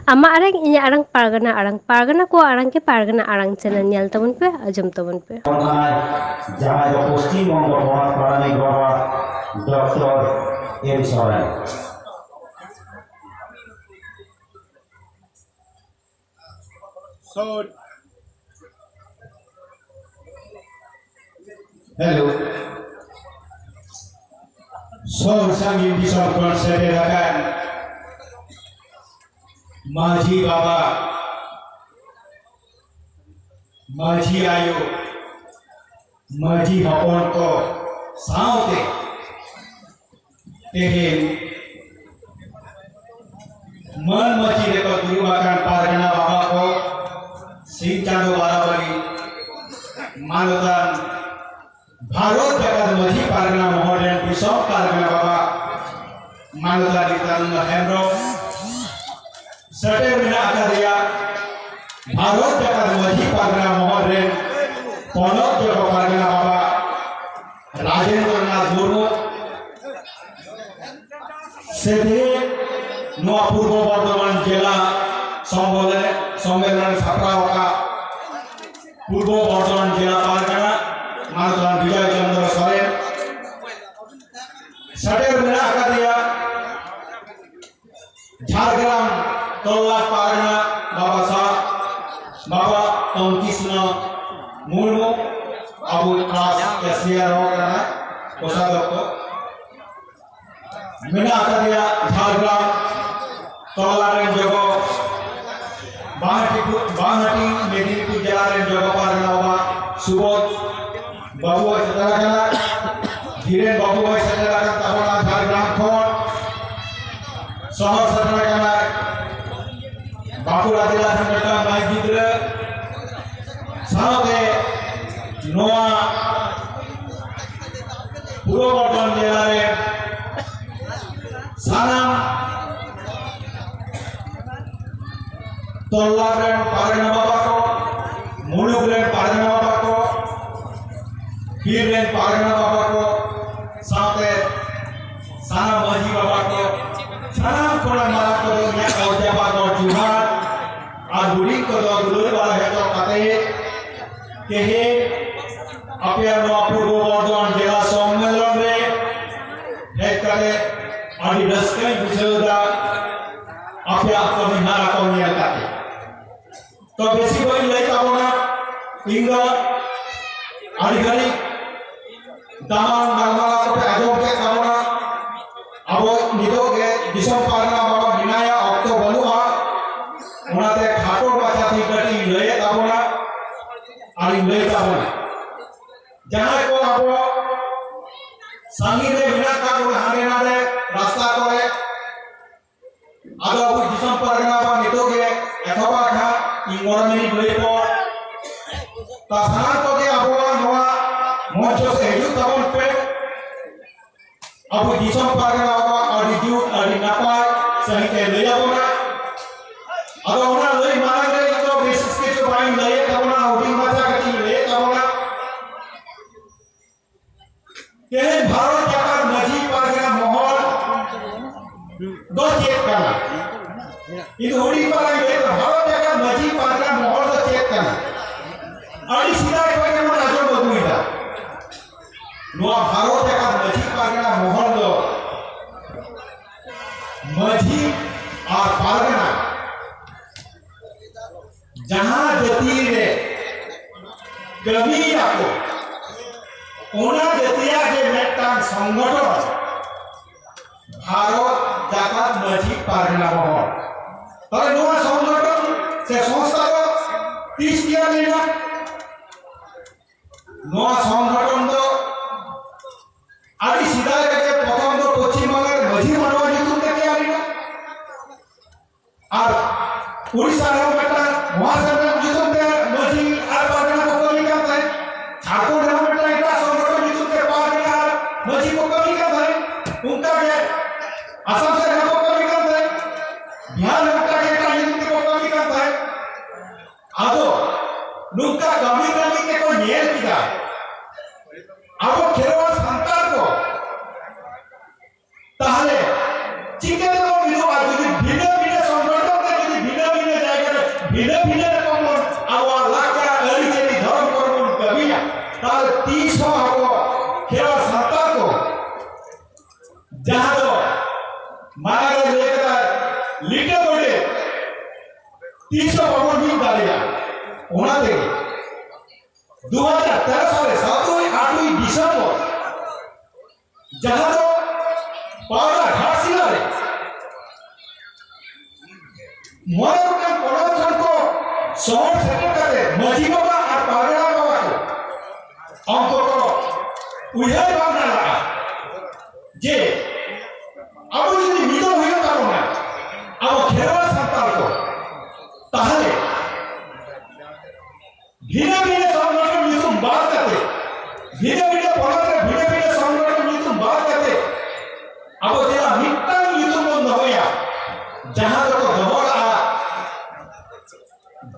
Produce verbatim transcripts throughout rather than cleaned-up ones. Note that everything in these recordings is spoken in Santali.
ᱟᱢᱟᱜ ᱟᱲᱟᱝ, ᱤᱧᱟᱹᱜ ᱟᱲᱟᱝ, ᱯᱟᱨᱜᱟᱱᱟ ᱟᱲᱟᱝ, ᱯᱟᱨᱜᱟᱱᱟ ᱠᱚᱣᱟᱜ ᱟᱲᱟᱝ ᱜᱮ ᱯᱟᱨᱜᱟᱱᱟ ᱟᱲᱟᱝ ᱪᱮᱱᱮᱞ ᱧᱮᱞ ᱛᱟᱵᱚᱱ ᱯᱮ, ᱟᱸᱡᱚᱢ ᱛᱟᱵᱚᱱ ᱯᱮ᱾ ᱠᱟᱱᱟᱭ, ᱡᱟᱦᱟᱸᱭ ᱫᱚ ᱯᱚᱥᱪᱤᱢ ᱵᱚᱝᱜᱚ ᱯᱚᱱᱚᱛ ᱯᱟᱨᱟᱱᱤᱠ ᱵᱟᱵᱟ ᱰᱚᱠᱴᱚᱨ ᱮᱢ ᱥᱚᱨᱮᱱ᱾ ᱦᱮᱞᱳ᱾ ᱥᱩᱨ ᱥᱟᱺᱜᱤᱧ ᱫᱤᱥᱚᱢ ᱠᱷᱚᱱ ᱥᱮᱴᱮᱨ ᱟᱠᱟᱱ ᱢᱟᱹᱡᱷᱤ ᱵᱟᱵᱟ, ᱢᱟᱹᱡᱷᱤ ᱟᱭᱳ, ᱢᱟᱹᱡᱷᱤ ᱦᱚᱯᱚᱱ ᱠᱚ ᱥᱟᱶᱛᱮ ᱛᱮᱦᱮᱧ ᱢᱟᱹᱱ ᱢᱟᱹᱪᱤ ᱨᱮᱠᱚ ᱫᱩᱲᱩᱵ ᱟᱠᱟᱱ ᱯᱟᱨᱜᱟᱱᱟ ᱵᱟᱵᱟ ᱠᱚ, ᱥᱤᱧ ᱪᱟᱸᱫᱳ ᱵᱟᱨᱟᱵᱟᱨᱤ ᱢᱟᱱᱚᱛᱟᱱ ᱵᱷᱟᱨᱚᱛ ᱡᱟᱠᱟᱛ ᱢᱟᱹᱡᱷᱤ ᱯᱟᱨᱜᱟᱱᱟ ᱢᱚᱦᱚᱞ ᱨᱮᱱ ᱫᱤᱥᱚᱢ ᱯᱟᱨᱜᱟᱱᱟ ᱵᱟᱵᱟ ᱢᱟᱱᱚᱛᱟᱱ ᱱᱤᱛᱭᱟᱱᱚᱱᱫ ᱦᱮᱢᱵᱨᱚᱢ, ᱥᱮᱴᱮᱨ ᱢᱮᱱᱟᱜ ᱟᱠᱟᱫᱮᱭᱟ ᱵᱷᱟᱨᱚᱛ ᱡᱟᱠᱟᱛ ᱢᱟᱹᱡᱷᱤ ᱯᱟᱨᱜᱟᱱᱟ ᱢᱚᱦᱚᱞ ᱨᱮᱱ ᱯᱚᱱᱚᱛ ᱡᱚᱜᱚ ᱯᱟᱨᱜᱟᱱᱟ ᱵᱟᱵᱟ ᱨᱟᱡᱮᱱᱫᱨᱚ ᱱᱟᱛᱷ ᱢᱩᱨᱢᱩ, ᱥᱮᱫᱮ ᱱᱚᱣᱟ ᱯᱩᱨᱵᱚ ᱵᱚᱨᱫᱷᱚᱢᱟᱱ ᱡᱮᱞᱟ ᱥᱚᱢᱵᱚᱞᱮ-, ᱥᱚᱢᱢᱮᱞᱚᱱ ᱥᱟᱯᱲᱟᱣ ᱟᱠᱟᱫ ᱯᱩᱨᱵᱚ ᱵᱚᱨᱫᱷᱚᱢᱟᱱ ᱡᱮᱞᱟ ᱯᱟᱨᱜᱟᱱᱟ ᱢᱟᱱᱚᱛᱟᱱ ᱵᱤᱡᱚᱭ ᱪᱚᱱᱫᱨᱚ ᱥᱚᱨᱮᱱ, ᱥᱮᱴᱮᱨ ᱢᱮᱱᱟᱜ ᱟᱠᱟᱫᱮᱭᱟ ᱡᱷᱟᱲᱜᱨᱟᱢ ᱛᱚᱞᱞᱟ ᱯᱟᱨᱜᱟᱱᱟ ᱵᱟᱵᱟ ᱥᱟᱦ, ᱵᱟᱵᱟ ᱛᱚᱱᱛᱤᱥᱱᱚ ᱢᱩᱨᱢᱩ, ᱟᱵᱚ ᱠᱞᱟᱥ ᱠᱮᱥᱤᱭᱟᱨ ᱦᱚᱸ ᱠᱟᱱᱟᱭ, ᱠᱳᱥᱟᱫᱷᱚᱠᱠᱷᱚ᱾ ᱢᱮᱱᱟᱜ ᱟᱠᱟᱫᱮᱭᱟ ᱡᱷᱟᱲᱜᱨᱟᱢ ᱛᱚᱞᱞᱟ ᱨᱮᱱ ᱡᱚᱜᱚ, ᱵᱟᱸᱦᱟᱴᱤ-, ᱵᱟᱸᱦᱟᱴᱤ ᱢᱮᱫᱤᱱᱤᱯᱩᱨ ᱡᱮᱞᱟ ᱨᱮᱱ ᱡᱚᱜᱚ ᱯᱟᱨᱜᱟᱱᱟ ᱵᱟᱵᱟ ᱥᱩᱵᱳᱫᱷ ᱵᱟᱹᱵᱩ ᱦᱚᱸᱭ ᱥᱮᱴᱮᱨ ᱟᱠᱟᱱᱟ, ᱫᱷᱤᱨᱮᱱ ᱵᱟᱹᱵᱩ ᱦᱚᱸᱭ ᱥᱮᱴᱮᱨ ᱟᱠᱟᱱ ᱛᱟᱵᱚᱱᱟ ᱡᱷᱟᱲᱜᱨᱟᱢ ᱠᱷᱚᱱ᱾ ᱥᱚᱦᱚᱨ ᱥᱮᱴᱮᱨ ᱟᱠᱟᱱᱟᱭ ᱵᱟᱸᱠᱩᱲᱟ ᱡᱮᱞᱟ ᱨᱮᱱ ᱢᱤᱫᱴᱟᱝ ᱢᱟᱹᱭ ᱜᱤᱫᱽᱨᱟᱹ ᱥᱟᱶᱛᱮ ᱱᱚᱣᱟ ᱯᱩᱨᱵᱚ ᱵᱚᱨᱫᱷᱚᱢᱟᱱ ᱡᱮᱞᱟ ᱨᱮᱱ ᱥᱟᱱᱟᱢ ᱛᱚᱞᱞᱟ ᱨᱮᱱ ᱯᱟᱨᱜᱟᱱᱟ ᱵᱟᱵᱟ ᱠᱚ, ᱢᱩᱞᱩᱠ ᱨᱮᱱ ᱯᱟᱨᱜᱟᱱᱟ ᱵᱟᱵᱟ ᱠᱚ, ᱵᱤᱨ ᱨᱮᱱ ᱯᱟᱨᱜᱟᱱᱟ ᱵᱟᱵᱟ ᱠᱚ, ᱥᱟᱶᱛᱮ ᱥᱟᱱᱟᱢ ᱢᱟᱹᱡᱷᱤ ᱵᱟᱵᱟ ᱠᱚ, ᱥᱟᱱᱟᱢ ᱠᱚᱲᱟ ᱢᱟᱨᱟᱝ ᱠᱚᱫᱚ ᱤᱧᱟᱹᱜ ᱠᱚ ᱡᱟᱯᱟᱜ ᱠᱚ ᱡᱚᱦᱟᱨ᱾ ᱟᱯᱮᱭᱟᱜ ᱱᱚᱣᱟ ᱯᱩᱨᱵᱚ ᱵᱚᱨᱫᱷᱚᱢᱟᱱ ᱡᱮᱞᱟ ᱥᱚᱢᱢᱮᱞᱚᱱ ᱨᱮ ᱦᱮᱡ ᱠᱟᱛᱮ ᱟᱹᱰᱤ ᱨᱟᱹᱥᱠᱟᱹᱧ ᱵᱩᱡᱷᱟᱹᱣ ᱮᱫᱟ᱾ ᱟᱯᱮᱭᱟᱜ ᱠᱟᱹᱢᱤ ᱦᱚᱨᱟ ᱠᱚ ᱧᱮᱞ ᱠᱟᱛᱮ ᱛᱚ ᱵᱮᱥᱤ ᱵᱟᱹᱧ ᱞᱟᱹᱭ ᱛᱟᱵᱚᱱᱟ᱾ ᱤᱧ ᱫᱚ ᱟᱹᱰᱤ ᱜᱷᱟᱹᱲᱤᱡ ᱫᱟᱢᱟᱱ ᱜᱟᱞᱢᱟᱨᱟᱣ ᱠᱚᱯᱮ ᱟᱸᱡᱚᱢ ᱠᱮᱫ ᱛᱟᱵᱚᱱᱟ᱾ ᱟᱵᱚ ᱱᱤᱛᱚᱜ ᱜᱮ ᱫᱤᱥᱚᱢ ᱯᱟᱨᱜᱟᱱᱟ ᱵᱟᱵᱟ ᱢᱮᱱᱟᱭᱟ, ᱚᱠᱛᱚ ᱵᱟᱹᱱᱩᱜᱼᱟ, ᱚᱱᱟᱛᱮ ᱠᱷᱟᱴᱚ ᱢᱟᱪᱷᱟ ᱛᱮ ᱠᱟᱹᱴᱤᱡ ᱤᱧ ᱞᱟᱹᱭᱮᱫ ᱛᱟᱵᱚᱱᱟ ᱟᱨ ᱤᱧ ᱞᱟᱹᱭ ᱛᱟᱵᱚᱱᱟ᱾ ᱡᱟᱦᱟᱸᱭ ᱠᱚ ᱟᱵᱚ ᱥᱟᱺᱜᱤᱧ ᱨᱮ ᱢᱮᱱᱟᱜ ᱠᱟᱜ ᱵᱚᱱᱟ, ᱦᱟᱸᱰᱮ ᱱᱟᱰᱮ ᱨᱟᱥᱛᱟ ᱠᱚᱨᱮ, ᱟᱫᱚ ᱟᱵᱚ ᱫᱤᱥᱚᱢ ᱯᱟᱨᱜᱟᱱᱟ ᱵᱟᱵᱟ ᱱᱤᱛᱚᱜ ᱜᱮ ᱮᱛᱚᱦᱚᱵ ᱟᱠᱟᱱ ᱤᱧ ᱢᱚᱬᱮ ᱢᱤᱱᱤᱴ ᱞᱟᱹᱭ ᱯᱚᱨ, ᱛᱟ ᱥᱟᱱᱟᱢ ᱠᱚᱜᱮ ᱟᱵᱚᱣᱟᱜ ᱱᱚᱣᱟ ᱢᱚᱧᱪᱚ ᱥᱮ ᱦᱤᱡᱩᱜ ᱛᱟᱵᱚᱱ ᱯᱮ᱾ ᱟᱵᱚ ᱫᱤᱥᱚᱢ ᱯᱟᱨᱜᱟᱱᱟ ᱵᱟᱵᱟ ᱟᱹᱰᱤ ᱡᱩᱛ, ᱟᱹᱰᱤ ᱱᱟᱯᱟᱭ ᱥᱟᱺᱦᱤᱡ ᱮ ᱞᱟᱹᱭ ᱟᱵᱚᱱᱟ᱾ ᱟᱫᱚ ᱚᱱᱟ ᱞᱟᱹᱭ ᱢᱟᱲᱟᱝ ᱨᱮ ᱤᱧ ᱫᱚ ᱵᱮᱥ ᱠᱤᱪᱷᱩ ᱵᱟᱹᱧ ᱞᱟᱹᱭᱮᱫ ᱛᱟᱵᱚᱱᱟ, ᱦᱩᱰᱤᱧ ᱢᱟᱪᱷᱟ ᱠᱟᱹᱴᱤᱡ ᱤᱧ ᱞᱟᱹᱭᱮᱫ ᱛᱟᱵᱚᱱᱟ᱾ ᱛᱮᱦᱮᱧ ᱵᱷᱟᱨᱚᱛ ᱡᱟᱠᱟᱛ ᱢᱟᱹᱡᱷᱤ ᱯᱟᱨᱜᱟᱱᱟ ᱢᱚᱦᱚᱞ ᱫᱚ ᱪᱮᱫ ᱠᱟᱱᱟ? ᱤᱧ ᱫᱚ ᱦᱩᱰᱤᱧ ᱯᱟᱨᱟᱧ ᱞᱟᱹᱭ ᱮᱫᱟ, ᱵᱷᱟᱨᱚᱛ ᱡᱟᱠᱟᱛ ᱢᱟᱹᱡᱷᱤ ᱯᱟᱨᱜᱟᱱᱟ ᱢᱚᱦᱚᱞ ᱫᱚ ᱪᱮᱫ ᱠᱟᱱᱟ? ᱟᱹᱰᱤ ᱥᱮᱫᱟᱭ ᱠᱷᱚᱱ ᱜᱮᱵᱚᱱ ᱟᱸᱡᱚᱢ ᱟᱹᱜᱩᱭᱮᱫᱟ᱾ ᱱᱚᱣᱟ ᱵᱷᱟᱨᱚᱛ ᱡᱟᱠᱟᱛ ᱢᱟᱹᱡᱷᱤ ᱯᱟᱨᱜᱟᱱᱟ ᱢᱚᱦᱚᱞ ᱫᱚ ᱢᱟᱹᱡᱷᱤ ᱟᱨ ᱯᱟᱨᱜᱟᱱᱟ ᱡᱟᱦᱟᱸ ᱡᱟᱹᱛᱤ ᱨᱮ ᱠᱟᱹᱢᱤᱭᱟᱠᱚ, ᱚᱱᱟ ᱡᱟᱹᱛᱤᱭᱟᱜ ᱜᱮ ᱢᱤᱫᱴᱟᱝ ᱥᱚᱝᱜᱚᱴᱷᱚᱱ ᱵᱷᱟᱨᱚᱛ ᱡᱟᱠᱟᱛ ᱢᱟᱹᱡᱷᱤ ᱯᱟᱨᱜᱟᱱᱟ ᱢᱚᱦᱚᱞ᱾ ᱛᱟᱦᱞᱮ ᱱᱚᱣᱟ ᱥᱚᱝᱜᱚᱴᱷᱚᱱ ᱥᱮ ᱥᱚᱝᱥᱛᱷᱟ ᱫᱚ ᱛᱤᱥ ᱛᱮᱭᱟᱨ ᱞᱮᱱᱟ? ᱱᱚᱣᱟ ᱥᱚᱝᱜᱚᱴᱷᱚᱱ ᱫᱚ ᱟᱹᱰᱤ ᱥᱮᱫᱟᱭ ᱨᱮᱜᱮ ᱯᱨᱚᱛᱷᱚᱢ ᱫᱚ ᱯᱚᱪᱷᱤᱢ ᱵᱟᱝᱞᱟ ᱨᱮ ᱢᱟᱹᱡᱷᱤ ᱢᱟᱰᱣᱟ ᱧᱩᱛᱩᱢ ᱛᱮ ᱛᱮᱭᱟᱨ ᱞᱮᱱᱟ᱾ ᱟᱨ ᱩᱲᱤᱥᱥᱟ ᱨᱮᱦᱚᱸ ᱢᱤᱫᱴᱟᱝ ᱢᱚᱦᱟᱥᱚᱭ ᱧᱩᱛᱩᱢ ᱛᱮ ᱢᱟᱹᱡᱷᱤ ᱟᱨ ᱯᱟᱨᱜᱟᱱᱟ ᱠᱚ ᱠᱟᱹᱢᱤ ᱠᱟᱱ ᱛᱟᱦᱮᱸᱫ᱾ ᱡᱷᱟᱲᱠᱷᱚᱸᱰ ᱨᱮᱦᱚᱸ ᱢᱤᱫᱴᱟᱝ ᱮᱴᱟᱜ ᱥᱚᱝᱜᱚᱴᱷᱚᱱ ᱧᱩᱛᱩᱢ ᱛᱮ ᱯᱟᱨᱜᱟᱱᱟ ᱟᱨ ᱢᱟᱹᱡᱷᱤ ᱠᱚ ᱠᱟᱹᱢᱤ ᱠᱟᱱ ᱛᱟᱦᱮᱸᱫ᱾ ᱚᱱᱠᱟ ᱜᱮ ᱟᱥᱟᱢ ᱥᱮᱫ ᱨᱮᱦᱚᱸ ᱠᱚ ᱠᱟᱹᱢᱤ ᱠᱟᱱ ᱛᱟᱦᱮᱸᱫ᱾ ᱵᱤᱦᱟᱨ ᱨᱮ ᱚᱱᱠᱟ ᱜᱮ ᱮᱴᱟᱜ ᱧᱩᱛᱩᱢ ᱛᱮᱠᱚ ᱠᱟᱹᱢᱤ ᱠᱟᱱ ᱛᱟᱦᱮᱸᱫ᱾ ᱟᱫᱚ ᱱᱚᱝᱠᱟ ᱠᱟᱹᱢᱤ ᱠᱟᱹᱢᱤ ᱛᱮᱠᱚ ᱧᱮᱞ ᱠᱮᱫᱟ, ᱟᱵᱚ ᱠᱷᱮᱨᱣᱟᱲ ᱥᱟᱱᱛᱟᱲ ᱠᱚ ᱛᱟᱦᱞᱮ ᱪᱤᱠᱟᱹ ᱛᱮᱵᱚᱱ ᱢᱤᱫᱚᱜᱼᱟ? ᱡᱩᱫᱤ ᱵᱷᱤᱱᱟᱹ ᱵᱷᱤᱱᱟᱹ ᱥᱚᱝᱜᱚᱴᱷᱚᱱ ᱛᱮ, ᱡᱩᱫᱤ ᱵᱷᱤᱱᱟᱹ ᱵᱷᱤᱱᱟᱹ ᱡᱟᱭᱜᱟ ᱨᱮ ᱵᱷᱤᱱᱟᱹ ᱵᱷᱤᱱᱟᱹ ᱨᱚᱠᱚᱢ ᱵᱚᱱ ᱟᱵᱚᱣᱟᱜ ᱞᱟᱠᱪᱟᱨ, ᱟᱹᱨᱤᱪᱟᱹᱞᱤ, ᱫᱷᱚᱨᱚᱢ ᱠᱚᱨᱚᱢ ᱵᱚᱱ ᱟᱨ ᱛᱤᱥ ᱦᱚᱸ ᱟᱵᱚ ᱠᱷᱮᱨᱣᱟᱲ ᱥᱟᱱᱛᱟᱲ ᱠᱚ, ᱡᱟᱦᱟᱸ ᱫᱚ ᱢᱟᱲᱟᱝ ᱨᱮ ᱞᱟᱹᱭ ᱠᱟᱫᱟ ᱞᱤᱴᱟᱹ ᱜᱚᱰᱮᱛ, ᱛᱤᱥ ᱦᱚᱸ ᱵᱟᱵᱚᱱ ᱢᱤᱫ ᱫᱟᱲᱮᱭᱟᱜᱼᱟ᱾ ᱚᱱᱟ ᱛᱮᱜᱮ ᱫᱩ ᱦᱟᱡᱟᱨ ᱛᱮᱨᱚ ᱥᱟᱞ ᱨᱮ ᱥᱟᱛᱳᱭ ᱟᱴᱳᱭ ᱰᱤᱥᱮᱢᱵᱚᱨ, ᱡᱟᱦᱟᱸ ᱫᱚ ᱯᱟᱣᱨᱟ ᱜᱷᱟᱴᱥᱤᱞᱟ ᱨᱮ ᱢᱚᱬᱮ ᱜᱚᱴᱟᱝ ᱯᱚᱱᱚᱛ ᱠᱷᱚᱱ ᱠᱚ ᱥᱚᱦᱚᱨ ᱥᱮᱴᱮᱨ ᱠᱟᱛᱮ ᱢᱟᱹᱡᱷᱤ ᱵᱟᱵᱟ ᱟᱨ ᱯᱟᱨᱜᱟᱱᱟ ᱵᱟᱵᱟ ᱠᱚ ᱩᱱᱠᱩ ᱠᱚ ᱩᱭᱦᱟᱹᱨ ᱵᱷᱟᱵᱽᱱᱟ ᱞᱟᱜᱼᱟ ᱡᱮ ᱟᱵᱚ ᱡᱩᱫᱤ ᱢᱤᱫᱚᱜ ᱦᱩᱭᱩᱜ ᱛᱟᱵᱚᱱᱟ, ᱟᱵᱚ ᱠᱷᱮᱨᱣᱟᱲ ᱥᱟᱱᱛᱟᱲ ᱠᱚ, ᱛᱟᱦᱞᱮ ᱵᱷᱤᱱᱟᱹ ᱵᱷᱤᱱᱟᱹ ᱥᱚᱝᱜᱚᱴᱷᱚᱱ ᱧᱩᱛᱩᱢ ᱵᱟᱫ ᱠᱟᱛᱮ, ᱵᱷᱤᱱᱟᱹ ᱵᱷᱤᱱᱟᱹ ᱯᱚᱱᱚᱛ ᱨᱮ ᱵᱷᱤᱱᱟᱹ ᱵᱷᱤᱱᱟᱹ ᱥᱚᱝᱜᱚᱴᱷᱚᱱ ᱧᱩᱛᱩᱢ ᱵᱟᱫ ᱠᱟᱛᱮ, ᱟᱵᱚ ᱪᱮᱫᱟᱜ ᱢᱤᱫᱴᱟᱝ ᱧᱩᱛᱩᱢ ᱵᱚᱱ ᱫᱚᱦᱚᱭᱟ, ᱡᱟᱦᱟᱸ ᱫᱚᱠᱚ ᱫᱚᱦᱚ ᱞᱟᱜᱼᱟ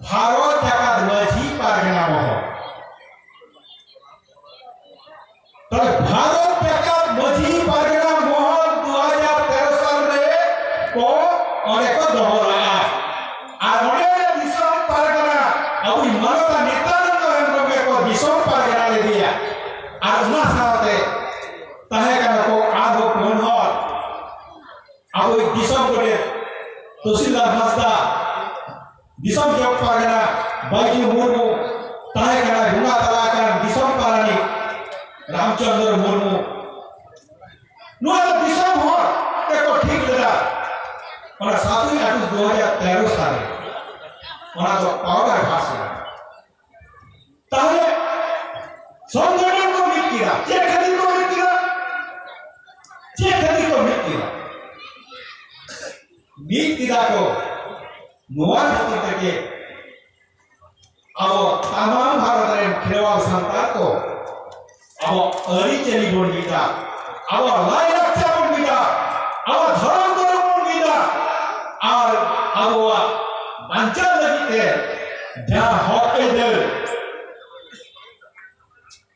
ᱵᱷᱟᱨᱚᱛ ᱡᱟᱠᱟᱛ ᱢᱟᱹᱡᱷᱤ ᱯᱟᱨᱜᱟᱱᱟ ᱢᱚᱦᱚᱞ᱾ ᱛᱚᱵᱮ ᱵᱷᱟᱨᱚᱛ ᱡᱟᱠᱟᱛ ᱢᱟᱹᱡᱷᱤ ᱯᱟᱨᱜᱟᱱᱟ ᱢᱚᱦᱚᱞ ᱫᱩ ᱦᱟᱡᱟᱨ ᱛᱮᱨᱚ ᱥᱟᱞ ᱨᱮ ᱠᱚ ᱚᱸᱰᱮ ᱠᱚ ᱫᱚᱦᱚ ᱞᱟᱜᱼᱟ᱾ ᱟᱨ ᱚᱸᱰᱮ ᱫᱤᱥᱚᱢ ᱯᱟᱨᱜᱟᱱᱟ ᱟᱵᱚᱭᱤᱡ ᱢᱟᱱᱚᱛᱟᱱ ᱱᱤᱛᱭᱟᱱᱚᱱᱫᱚ ᱦᱮᱢᱵᱨᱚᱢ ᱜᱮᱠᱚ ᱫᱤᱥᱚᱢ ᱯᱟᱨᱜᱟᱱᱟ ᱞᱮᱫᱮᱭᱟ᱾ ᱟᱨ ᱚᱱᱟ ᱥᱟᱶᱛᱮ ᱛᱟᱦᱮᱸ ᱠᱟᱱᱟ ᱠᱚ ᱟᱨᱦᱚᱸ ᱯᱩᱱ ᱦᱚᱲ, ᱟᱵᱚᱭᱤᱡ ᱫᱤᱥᱚᱢ ᱜᱚᱰᱮᱛ ᱛᱚᱥᱤᱞᱫᱟᱨ ᱦᱟᱸᱥᱫᱟ, ᱫᱤᱥᱚᱢ ᱡᱚᱜᱽ ᱯᱟᱨᱜᱟᱱᱟ ᱵᱟᱹᱭᱡᱩ ᱢᱩᱨᱢᱩ, ᱛᱟᱦᱮᱸ ᱠᱟᱱᱟᱭ ᱵᱚᱸᱜᱟ ᱛᱟᱞᱟ ᱟᱠᱟᱱ ᱫᱤᱥᱚᱢ ᱯᱟᱨᱟᱱᱤᱠ ᱨᱟᱢᱪᱚᱸᱫᱽᱨᱚ ᱢᱩᱨᱢᱩ᱾ ᱱᱚᱣᱟ ᱫᱚ ᱫᱤᱥᱚᱢ ᱦᱚᱲ ᱛᱮᱠᱚ ᱴᱷᱤᱠ ᱞᱮᱫᱟ᱾ ᱚᱱᱟ ᱥᱟᱛᱳᱭ ᱟᱜᱚᱥᱴ ᱫᱩ ᱦᱟᱡᱟᱨ ᱛᱮᱨᱚ ᱥᱟᱞ ᱨᱮ ᱚᱱᱟ ᱫᱚ ᱯᱟᱣᱨᱟ ᱜᱷᱟᱴᱥᱤᱞᱟ᱾ ᱛᱟᱦᱞᱮ ᱥᱚᱝᱜᱚᱴᱷᱚᱱ ᱠᱚ ᱢᱤᱫ ᱠᱮᱫᱟ᱾ ᱪᱮᱫ ᱠᱷᱟᱹᱛᱤᱨ ᱠᱚ ᱢᱤᱫ ᱠᱮᱫᱟ? ᱪᱮᱫ ᱠᱷᱟᱹᱛᱤᱨ ᱠᱚ ᱢᱤᱫ ᱠᱮᱫᱟ? ᱢᱤᱫ ᱠᱮᱫᱟ ᱠᱚ ᱱᱚᱣᱟ ᱠᱷᱟᱹᱛᱤᱨ ᱛᱮᱜᱮ, ᱟᱵᱚ ᱛᱟᱢᱟᱢ ᱵᱷᱟᱨᱚᱛ ᱨᱮᱱ ᱠᱷᱮᱨᱣᱟᱞ ᱥᱟᱱᱛᱟᱲ ᱠᱚ ᱟᱵᱚ ᱟᱹᱨᱤᱪᱟᱹᱞᱤ ᱵᱚᱱ ᱢᱤᱫᱟ, ᱟᱵᱚ ᱞᱟᱭᱼᱞᱟᱠᱪᱟᱨ ᱵᱚᱱ ᱢᱤᱫᱟ, ᱟᱵᱚ ᱫᱷᱚᱨᱚᱢ ᱠᱚᱨᱚᱢ ᱵᱚᱱ ᱢᱤᱫᱟ, ᱟᱨ ᱟᱵᱚᱣᱟᱜ ᱵᱟᱧᱪᱟᱣ ᱞᱟᱹᱜᱤᱫ ᱛᱮ ᱡᱟᱦᱟᱸ ᱦᱚᱠ ᱟᱹᱭᱫᱟᱹᱨ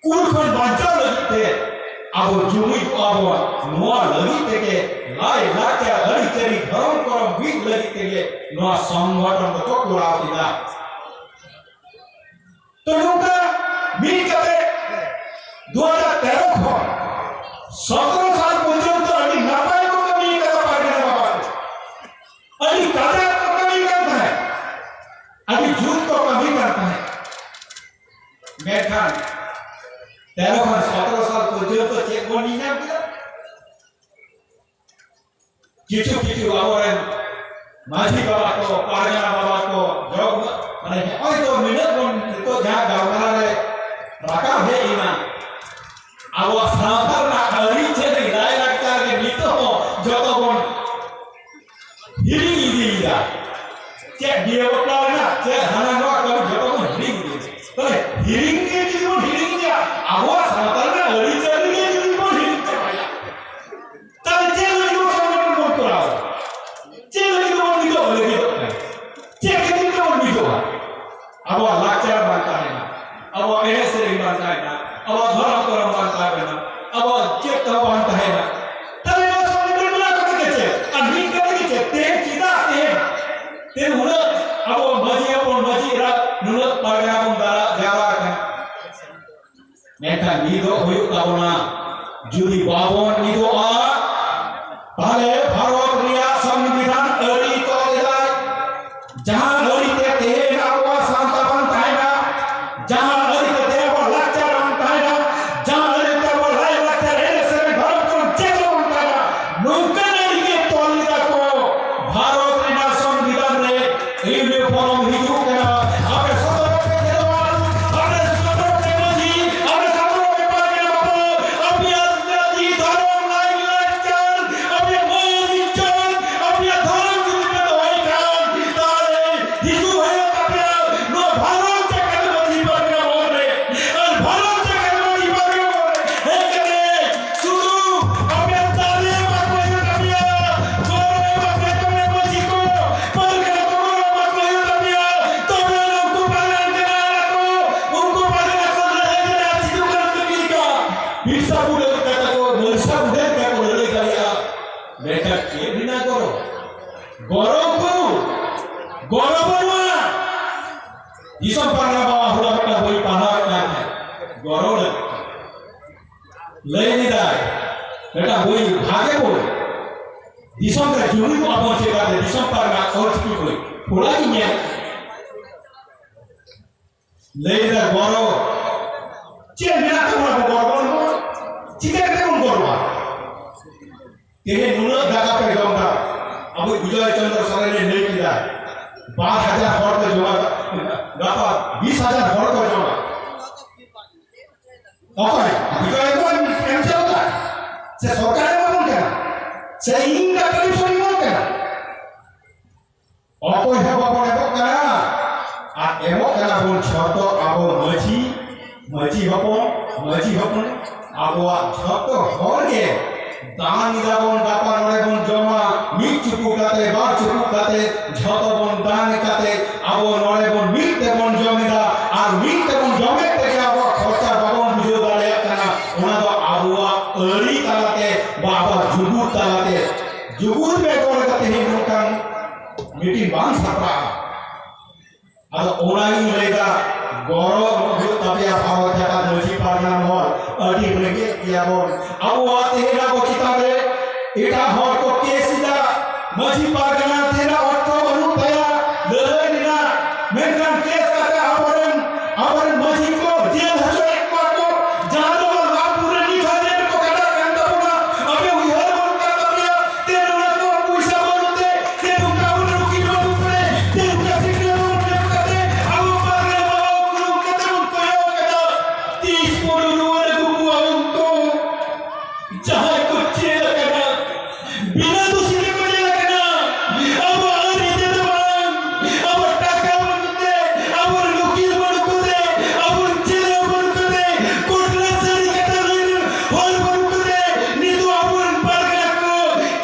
ᱠᱩᱞ ᱠᱷᱚᱱ ᱵᱟᱧᱪᱟᱣ ᱞᱟᱹᱜᱤᱫ ᱛᱮ ᱟᱵᱚ ᱡᱩᱢᱤᱫ ᱠᱚᱜᱼᱟ ᱵᱚᱱ᱾ ᱱᱚᱣᱟ ᱞᱟᱹᱜᱤᱫ ᱛᱮᱜᱮ ᱞᱟᱭᱼᱞᱟᱠᱪᱟᱨ, ᱟᱹᱨᱤᱪᱟᱹᱞᱤ, ᱫᱷᱚᱨᱚᱢ ᱠᱚᱨᱚᱢ ᱢᱤᱫ ᱞᱟᱹᱜᱤᱫ ᱛᱮᱜᱮ ᱱᱚᱣᱟ ᱥᱚᱝᱜᱚᱴᱷᱚᱱ ᱫᱚᱠᱚ ᱠᱚᱨᱟᱣ ᱠᱮᱫᱟ᱾ ᱛᱚ ᱱᱚᱝᱠᱟ ᱢᱤᱫ ᱠᱟᱛᱮ ᱢᱮᱱᱠᱷᱟᱱ ᱛᱮᱨᱚ ᱠᱷᱚᱱ ᱥᱚᱛᱨᱚ ᱥᱟᱞ ᱯᱚᱨᱡᱚᱱᱛᱚ ᱪᱮᱫ ᱵᱚᱱ ᱧᱮᱞ ᱧᱟᱢ ᱠᱮᱫᱟ? ᱠᱤᱪᱷᱩ ᱠᱤᱪᱷᱩ ᱟᱵᱚᱨᱮᱱ ᱢᱟᱹᱡᱷᱤ ᱵᱟᱵᱟ ᱠᱚ, ᱯᱟᱨᱜᱟᱱᱟ ᱵᱟᱵᱟ ᱠᱚ, ᱡᱚᱜᱽ ᱢᱟ-, ᱢᱟᱱᱮ ᱱᱚᱜᱼᱚᱭ ᱛᱚ ᱱᱤᱱᱟᱹᱜ ᱵᱚᱱ ᱱᱤᱛᱚᱜ ᱡᱟᱦᱟᱸ ᱜᱟᱞᱢᱟᱨᱟᱣ ᱨᱮ ᱨᱟᱠᱟᱵ ᱦᱮᱡ ᱮᱱᱟ, ᱟᱵᱚᱣᱟᱜ ᱥᱟᱶᱛᱟ ᱨᱮᱱᱟᱜ ᱟᱹᱨᱤᱪᱟᱹᱞᱤ ᱞᱟᱭᱼᱞᱟᱠᱪᱟᱨ ᱜᱮ ᱱᱤᱛᱚᱜ ᱦᱚᱸ ᱡᱚᱛᱚ ᱵᱚᱱ ᱦᱤᱲᱤᱧ ᱤᱫᱤᱭᱮᱫᱟ᱾ ᱪᱮᱫ ᱵᱤᱦᱟᱹ ᱵᱟᱯᱞᱟ ᱨᱮᱱᱟᱜ, ᱪᱮᱫ ᱦᱟᱱᱟ ᱱᱚᱣᱟ ᱠᱟᱹᱢᱤ ᱡᱚᱛᱚ ᱵᱚᱱ ᱦᱤᱲᱤᱧ ᱤᱫᱤᱭᱮᱫᱟ᱾ ᱛᱟᱦᱞᱮ ᱦᱤᱲᱤᱧ ᱜᱮ ᱡᱩᱫᱤ ᱵᱚᱱ ᱦᱤᱲᱤᱧ ᱤᱫᱤᱭᱟ, ᱟᱵᱚᱣᱟᱜ ᱥᱟᱶᱛᱟ ᱨᱮᱱᱟᱜ ᱟᱹᱨᱤᱪᱟᱹᱞᱤ ᱜᱮ ᱡᱩᱫᱤ ᱵᱚᱱ ᱦᱤᱲᱤᱧ ᱪᱟᱵᱟᱭᱟ, ᱛᱟᱦᱞᱮ ᱪᱮᱫ ᱞᱟᱹᱜᱤᱫ ᱵᱚᱱ ᱥᱚᱝᱜᱚᱴᱷᱚᱱ ᱵᱚᱱ ᱠᱚᱨᱟᱣᱟ? ᱪᱮᱫ ᱞᱟᱹᱜᱤᱫ ᱵᱚᱱ ᱢᱤᱫᱚᱜ ᱞᱟᱹᱜᱤᱫᱚᱜ ᱠᱟᱱᱟ? ᱪᱮᱫ ᱠᱷᱟᱹᱛᱤᱨ ᱛᱮᱵᱚᱱ ᱢᱤᱫᱚᱜᱼᱟ? ᱟᱵᱚᱣᱟᱜ ᱞᱟᱠᱪᱟᱨ ᱵᱟᱝ ᱛᱟᱦᱮᱱᱟ, ᱟᱵᱚᱣᱟᱜ ᱮᱱᱮᱡ ᱥᱮᱨᱮᱧ ᱵᱟᱝ ᱛᱟᱦᱮᱱᱟ, ᱟᱵᱚᱣᱟᱜ ᱫᱷᱚᱨᱚᱢ ᱠᱚᱨᱚᱢ ᱵᱟᱝ ᱛᱟᱦᱮᱱᱟ, ᱟᱵᱚᱣᱟᱜ ᱪᱮᱫ ᱛᱮᱦᱚᱸ ᱵᱟᱝ ᱛᱟᱦᱮᱱᱟ᱾ ᱛᱟᱦᱞᱮ ᱱᱚᱣᱟ ᱥᱚᱝᱜᱚᱴᱷᱚᱱ ᱢᱮᱱᱟᱜ ᱠᱟᱛᱮ ᱜᱮ ᱪᱮᱫ? ᱟᱨ ᱢᱤᱫ ᱠᱟᱛᱮ ᱜᱮ ᱪᱮᱫ? ᱛᱮᱦᱮᱧ ᱪᱮᱫᱟᱜ ᱛᱮᱦᱮᱧ, ᱛᱮᱦᱮᱧ ᱩᱱᱟᱹᱜ ᱟᱵᱚ ᱢᱟᱹᱡᱷᱤ ᱦᱚᱯᱚᱱ, ᱢᱟᱹᱡᱷᱤ ᱮᱨᱟ ᱱᱩᱱᱟᱹᱜ ᱯᱟᱨᱜᱟᱱᱟ ᱵᱚᱱ ᱫᱟᱨᱟ ᱡᱟᱣᱨᱟ ᱟᱠᱟᱱᱟ? ᱢᱮᱱᱠᱷᱟᱱ ᱢᱤᱫᱚᱜ ᱦᱩᱭᱩᱜ ᱛᱟᱵᱚᱱᱟ᱾ ᱡᱩᱫᱤ ᱵᱟᱵᱚᱱ ᱢᱤᱫᱚᱜᱼᱟ, ᱛᱟᱦᱞᱮ ᱵᱷᱟᱨᱚᱛ ᱨᱮᱭᱟᱜ ᱥᱚᱝᱵᱤᱫᱷᱟᱱ ᱟᱹᱨᱤ ᱛᱚᱞ ᱮᱫᱟᱭ, ᱡᱟᱦᱟᱸ ᱟᱹᱨᱤ ᱛᱮ ᱛᱮᱦᱮᱧ ᱟᱵᱚᱣᱟᱜ ᱥᱟᱶᱛᱟ ᱵᱟᱝ ᱛᱟᱦᱮᱱᱟ, ᱡᱟᱦᱟᱸ ᱟᱹᱨᱤ ᱛᱮ ᱛᱮᱦᱮᱧ ᱟᱵᱚᱣᱟᱜ ᱞᱟᱠᱪᱟᱨ ᱵᱟᱝ ᱛᱟᱦᱮᱱᱟ, ᱡᱟᱦᱟᱸ ᱟᱹᱨᱤ ᱛᱮ ᱟᱵᱚᱣᱟᱜ ᱞᱟᱭᱼᱞᱟᱠᱪᱟᱨ, ᱮᱱᱮᱡ ᱥᱮᱨᱮᱧ, ᱫᱷᱚᱨᱚᱢ ᱠᱚᱨᱚᱢ ᱪᱮᱫ ᱦᱚᱸ ᱵᱟᱝ ᱛᱟᱦᱮᱱᱟ, ᱱᱚᱝᱠᱟᱱ ᱟᱹᱨᱤ ᱜᱮ ᱛᱚᱞ ᱞᱮᱫᱟ ᱠᱚ ᱵᱷᱟᱨᱚᱛ ᱨᱮᱱᱟᱜ ᱥᱚᱝᱵᱤᱫᱷᱟᱱ ᱨᱮ᱾ ᱤᱭᱩᱱᱤᱯᱷᱚᱨᱢ ᱦᱤᱡᱩᱜ ᱠᱟᱱᱟ, ᱟᱯᱮ ᱥᱚᱫᱚᱨ ᱯᱮ ᱠᱷᱮᱞᱣᱟᱲ, ᱟᱯᱮ ᱥᱚᱫᱚᱨ ᱯᱮ ᱢᱟᱹᱡᱷᱤ, ᱟᱯᱮ ᱥᱚᱫᱚᱨ ᱯᱮ ᱯᱟᱨᱜᱟᱱᱟ ᱵᱟᱵᱟ, ᱟᱯᱮᱭᱟᱜ ᱡᱟᱹᱛᱤ, ᱫᱷᱚᱨᱚᱢ, ᱞᱟᱭᱼᱞᱟᱠᱪᱟᱨ, ᱟᱯᱮᱭᱟᱜ ᱢᱟᱹᱱ ᱤᱡᱡᱚᱛ, ᱟᱯᱮᱭᱟᱜ ᱫᱷᱚᱨᱚᱢ ᱡᱩᱫᱤ ᱯᱮ ᱫᱚᱦᱚᱭ ᱠᱷᱟᱱ, ᱛᱟᱦᱞᱮ ᱦᱤᱡᱩᱜ ᱦᱩᱭᱩᱜ ᱛᱟᱯᱮᱭᱟ ᱱᱚᱣᱟ ᱵᱷᱟᱨᱚᱛ ᱡᱟᱠᱟᱛ ᱢᱟᱹᱡᱷᱤ ᱯᱟᱨᱜᱟᱱᱟ ᱵᱷᱚᱵᱚᱱ ᱨᱮ᱾ ᱟᱨ ᱵᱷᱟᱨᱚᱛ ᱡᱟᱠᱟᱛ ᱢᱟᱹᱡᱷᱤ ᱯᱟᱨᱜᱟᱱᱟ ᱵᱷᱚᱵᱚᱱ ᱨᱮ ᱦᱮᱡ ᱠᱟᱛᱮ ᱥᱩᱫᱷᱩ ᱟᱯᱮᱭᱟᱜ ᱫᱟᱲᱮ ᱮᱢᱟ ᱠᱚ ᱦᱩᱭᱩᱜ ᱛᱟᱯᱮᱭᱟ, ᱜᱚᱲᱚ ᱮᱢᱟ ᱠᱚ ᱦᱩᱭᱩᱜ ᱛᱟᱯᱮᱭᱟ, ᱢᱟᱹᱡᱷᱤ ᱠᱚ, ᱯᱟᱨᱜᱟᱱᱟ ᱠᱚ, ᱜᱚᱲᱚ ᱮᱢᱟ ᱠᱚ ᱦᱩᱭᱩᱜ ᱛᱟᱯᱮᱭᱟ᱾ ᱛᱚᱵᱮ ᱩᱱᱠᱩ ᱯᱟᱨᱜᱟᱱᱟ ᱠᱚ, ᱩᱱᱠᱩ ᱯᱟᱨᱜᱟᱱᱟ ᱠᱚ ᱞᱟᱹᱲᱦᱟᱹᱭ ᱫᱟᱲᱮᱭᱟᱜᱼᱟ, ᱥᱤᱫᱩ ᱠᱟᱹᱱᱦᱩ ᱛᱟᱹᱠᱤᱱ ᱞᱮᱠᱟ, ᱵᱤᱨᱥᱟ ᱢᱩᱱᱰᱟ ᱞᱮᱠᱟ ᱛᱟᱠᱚ, ᱵᱤᱨᱥᱟ ᱢᱩᱱᱰᱟ ᱞᱮᱠᱟ ᱠᱚ ᱞᱟᱹᱲᱦᱟᱹᱭ ᱫᱟᱲᱮᱭᱟᱜᱼᱟ᱾ ᱢᱮᱱᱠᱷᱟᱱ ᱪᱮᱫ ᱨᱮᱱᱟᱜ ᱜᱚᱲᱚ? ᱜᱚᱲᱚ ᱩᱱᱠᱩ, ᱜᱚᱲᱚ ᱵᱟᱹᱱᱩᱜᱼᱟ᱾ ᱫᱤᱥᱚᱢ ᱯᱟᱨᱜᱟᱱᱟ ᱵᱟᱵᱟ ᱦᱚᱲ ᱢᱤᱫᱴᱟᱝ ᱵᱳᱭ ᱯᱟᱲᱦᱟᱣᱮᱫ ᱠᱟᱱ ᱛᱟᱦᱮᱸᱫ, ᱜᱚᱲᱚ ᱞᱟᱹᱜᱤᱫ᱾ ᱞᱟᱹᱭ ᱞᱮᱫᱟᱭ, ᱢᱤᱫᱴᱟᱝ ᱵᱳᱭ, ᱵᱷᱟᱜᱮ ᱵᱳᱭ, ᱫᱤᱥᱚᱢ ᱨᱮ ᱡᱩᱢᱤᱫᱚᱜᱼᱟ ᱵᱚᱱ ᱪᱮᱛᱟᱱ ᱨᱮ, ᱫᱤᱥᱚᱢ ᱯᱟᱨᱜᱟᱱᱟ ᱚᱞᱪᱤᱠᱤ ᱵᱳᱭ, ᱛᱷᱚᱲᱟ ᱜᱤᱧ ᱧᱮᱞ᱾ ᱞᱟᱹᱭ ᱞᱮᱫᱟᱭ, ᱜᱚᱲᱚ, ᱛᱮᱦᱮᱧ ᱱᱩᱱᱟᱹᱜ ᱫᱟᱠᱟ ᱯᱮ ᱡᱚᱢ ᱮᱫᱟ, ᱟᱵᱚ ᱵᱤᱡᱚᱭ ᱪᱚᱱᱫᱨᱚ ᱥᱚᱨᱮᱱ ᱮ ᱞᱟᱹᱭ ᱠᱮᱫᱟ, ᱵᱟᱨ ᱦᱟᱡᱟᱨ ᱦᱚᱲ ᱠᱚ ᱡᱚᱢᱟ, ᱜᱟᱯᱟ ᱵᱤᱥ ᱦᱟᱡᱟᱨ ᱦᱚᱲ ᱠᱚ ᱡᱚᱢᱟ᱾ ᱚᱠᱚᱭ? ᱵᱤᱡᱚᱭ ᱠᱚ ᱮᱢ ᱪᱟᱞᱟᱜ ᱠᱟᱱᱟ? ᱥᱮ ᱥᱚᱨᱠᱟᱨ ᱮᱢᱟ ᱵᱚᱱ ᱠᱟᱱᱟ? ᱥᱮ ᱤᱧ ᱰᱟᱠᱛᱟᱨ ᱤᱧ ᱥᱚᱨᱤᱧ ᱮᱢᱟ ᱠᱟᱱᱟ? ᱚᱠᱚᱭ ᱦᱚᱸ ᱵᱟᱵᱚᱱ ᱮᱢᱚᱜ ᱠᱟᱱᱟ᱾ ᱟᱨ ᱮᱢᱚᱜ ᱠᱟᱱᱟ ᱵᱚᱱ ᱡᱷᱚᱛᱚ ᱟᱵᱚ ᱢᱟᱹᱡᱷᱤ, ᱢᱟᱹᱡᱷᱤ ᱦᱚᱯᱚᱱ, ᱢᱟᱹᱡᱷᱤ ᱦᱚᱯᱚᱱ, ᱟᱵᱚᱣᱟᱜ ᱡᱷᱚᱛᱚ ᱦᱚᱲ ᱜᱮ ᱫᱟᱱ ᱮᱫᱟ ᱵᱚᱱ, ᱜᱟᱯᱟ ᱱᱚᱰᱮ ᱵᱚᱱ ᱡᱚᱢᱟ, ᱢᱤᱫ ᱪᱩᱯᱩᱫ ᱠᱟᱛᱮ, ᱵᱟᱨ ᱪᱩᱯᱩᱫ ᱠᱟᱛᱮ, ᱡᱷᱚᱛᱚ ᱵᱚᱱ ᱫᱟᱱ ᱠᱟᱛᱮ ᱟᱵᱚ ᱱᱚᱰᱮ ᱵᱚᱱ ᱢᱤᱫ ᱛᱮᱵᱚᱱ ᱡᱚᱢ ᱮᱫᱟ᱾ ᱟᱨ ᱢᱤᱫ ᱛᱮᱵᱚᱱ ᱡᱚᱢᱮᱫ ᱛᱮᱜᱮ ᱟᱵᱚᱣᱟᱜ ᱠᱷᱚᱨᱪᱟ ᱵᱟᱵᱚᱱ ᱵᱩᱡᱷᱟᱹᱣ ᱫᱟᱲᱮᱭᱟᱜ ᱠᱟᱱᱟ, ᱚᱱᱟ ᱫᱚ ᱟᱵᱚᱣᱟᱜ ᱟᱹᱨᱤ ᱛᱟᱞᱟᱛᱮ ᱵᱟ ᱟᱵᱚᱣᱟᱜ ᱡᱩᱜᱩᱫ ᱛᱟᱞᱟᱛᱮ, ᱡᱩᱜᱩᱫ ᱵᱮᱜᱚᱨ ᱠᱟᱛᱮ ᱛᱮᱦᱮᱧ ᱱᱚᱝᱠᱟᱱ ᱢᱤᱴᱤᱝ ᱵᱟᱝ ᱥᱟᱯᱲᱟᱜᱼᱟ᱾ ᱟᱫᱚ ᱚᱱᱟᱜᱤᱧ ᱞᱟᱹᱭᱫᱟ, ᱜᱚᱨᱚᱵ ᱦᱩᱭᱩᱜ ᱛᱟᱯᱮᱭᱟ ᱵᱷᱟᱨᱚᱛ ᱡᱟᱠᱟᱛ ᱢᱟᱹᱡᱷᱤ ᱯᱟᱨᱜᱟᱱᱟ ᱢᱚᱦᱚᱞ, ᱟᱹᱰᱤ ᱨᱮᱸᱜᱮᱡ ᱜᱮᱭᱟ ᱵᱚᱱ᱾ ᱟᱵᱚᱣᱟᱜ ᱛᱮᱦᱮᱧ ᱟᱵᱚ ᱪᱮᱛᱟᱱ ᱨᱮ ᱮᱴᱟᱜ ᱦᱚᱲ ᱠᱚ ᱠᱮᱥ ᱮᱫᱟ, ᱢᱟᱹᱡᱷᱤ ᱯᱟᱨᱜᱟᱱᱟ ᱛᱮᱦᱮᱧ ᱚᱨᱛᱷᱚ ᱵᱟᱹᱱᱩᱜ ᱛᱟᱭᱟ ᱞᱟᱹᱲᱦᱟᱹᱭ ᱨᱮᱱᱟᱜ, ᱢᱮᱱᱠᱷᱟᱱ ᱠᱮᱥ ᱠᱟᱛᱮ ᱟᱵᱚᱨᱮᱱ, ᱟᱵᱚᱨᱮᱱ ᱢᱟᱹᱡᱷᱤ ᱠᱚ ᱡᱮᱞ ᱦᱚᱪᱚᱭᱮᱫ ᱠᱚᱣᱟ ᱠᱚ, ᱡᱟᱦᱟᱸ ᱫᱚ ᱟᱵᱚᱨᱮᱱ ᱱᱤᱛ ᱦᱟᱹᱵᱤᱡ ᱠᱚ ᱠᱟᱴᱟᱜ ᱠᱟᱱ ᱛᱟᱵᱚᱱᱟ᱾ ᱟᱯᱮ ᱩᱭᱦᱟᱹᱨ ᱵᱟᱹᱱᱩᱜ ᱠᱟᱱ ᱛᱟᱯᱮᱭᱟ, ᱛᱮ ᱱᱚᱣᱟ ᱠᱚ ᱯᱚᱭᱥᱟ ᱵᱟᱹᱱᱩᱜ ᱛᱮ, ᱛᱮ ᱱᱚᱝᱠᱟ ᱵᱚᱱ ᱨᱩᱠᱷᱤ ᱵᱟᱹᱱᱩᱜ ᱠᱟᱱᱟ, ᱛᱮ ᱱᱚᱝᱠᱟ ᱥᱤᱠᱷᱱᱟᱹᱛ ᱵᱟᱹᱱᱩᱜ ᱠᱟᱛᱮ, ᱟᱵᱚ ᱯᱟᱨᱜᱟᱱᱟ ᱵᱟᱵᱟ ᱠᱚ ᱱᱚᱝᱠᱟ ᱛᱮᱵᱚᱱ ᱠᱚᱭᱚᱜ ᱠᱟᱫᱟ᱾ ᱛᱤᱥ ᱵᱚᱱ ᱨᱩᱣᱟᱹᱲ ᱟᱹᱜᱩ ᱠᱚᱣᱟ ᱩᱱᱠᱩ ᱡᱟᱦᱟᱸᱭ ᱠᱚ ᱪᱮᱫ ᱟᱠᱟᱫᱟ, ᱵᱤᱱᱟᱹ ᱫᱩᱥᱤ ᱛᱮᱠᱚ ᱪᱮᱫ ᱟᱠᱟᱫᱟ᱾ ᱟᱵᱚ ᱟᱹᱨᱤ ᱛᱮᱫᱚ ᱵᱟᱝ, ᱟᱵᱚ ᱴᱟᱠᱟ ᱵᱟᱹᱱᱩᱜ ᱛᱮ, ᱟᱵᱚ ᱱᱩᱠᱤᱞ ᱵᱟᱹᱱᱩᱜ ᱠᱚᱛᱮ, ᱟᱵᱚ ᱪᱮᱫ ᱦᱚᱸ ᱵᱟᱹᱱᱩᱜ ᱠᱚᱛᱮ, ᱠᱳᱨᱴ ᱨᱮ ᱥᱟᱹᱨᱤ ᱠᱟᱛᱷᱟ ᱞᱟᱹᱭ ᱨᱮᱱ ᱦᱚᱲ ᱵᱟᱹᱱᱩᱜ ᱠᱚᱛᱮ, ᱱᱤᱛᱚᱜ ᱟᱵᱚᱨᱮᱱ ᱯᱟᱨᱜᱟᱱᱟ ᱠᱚ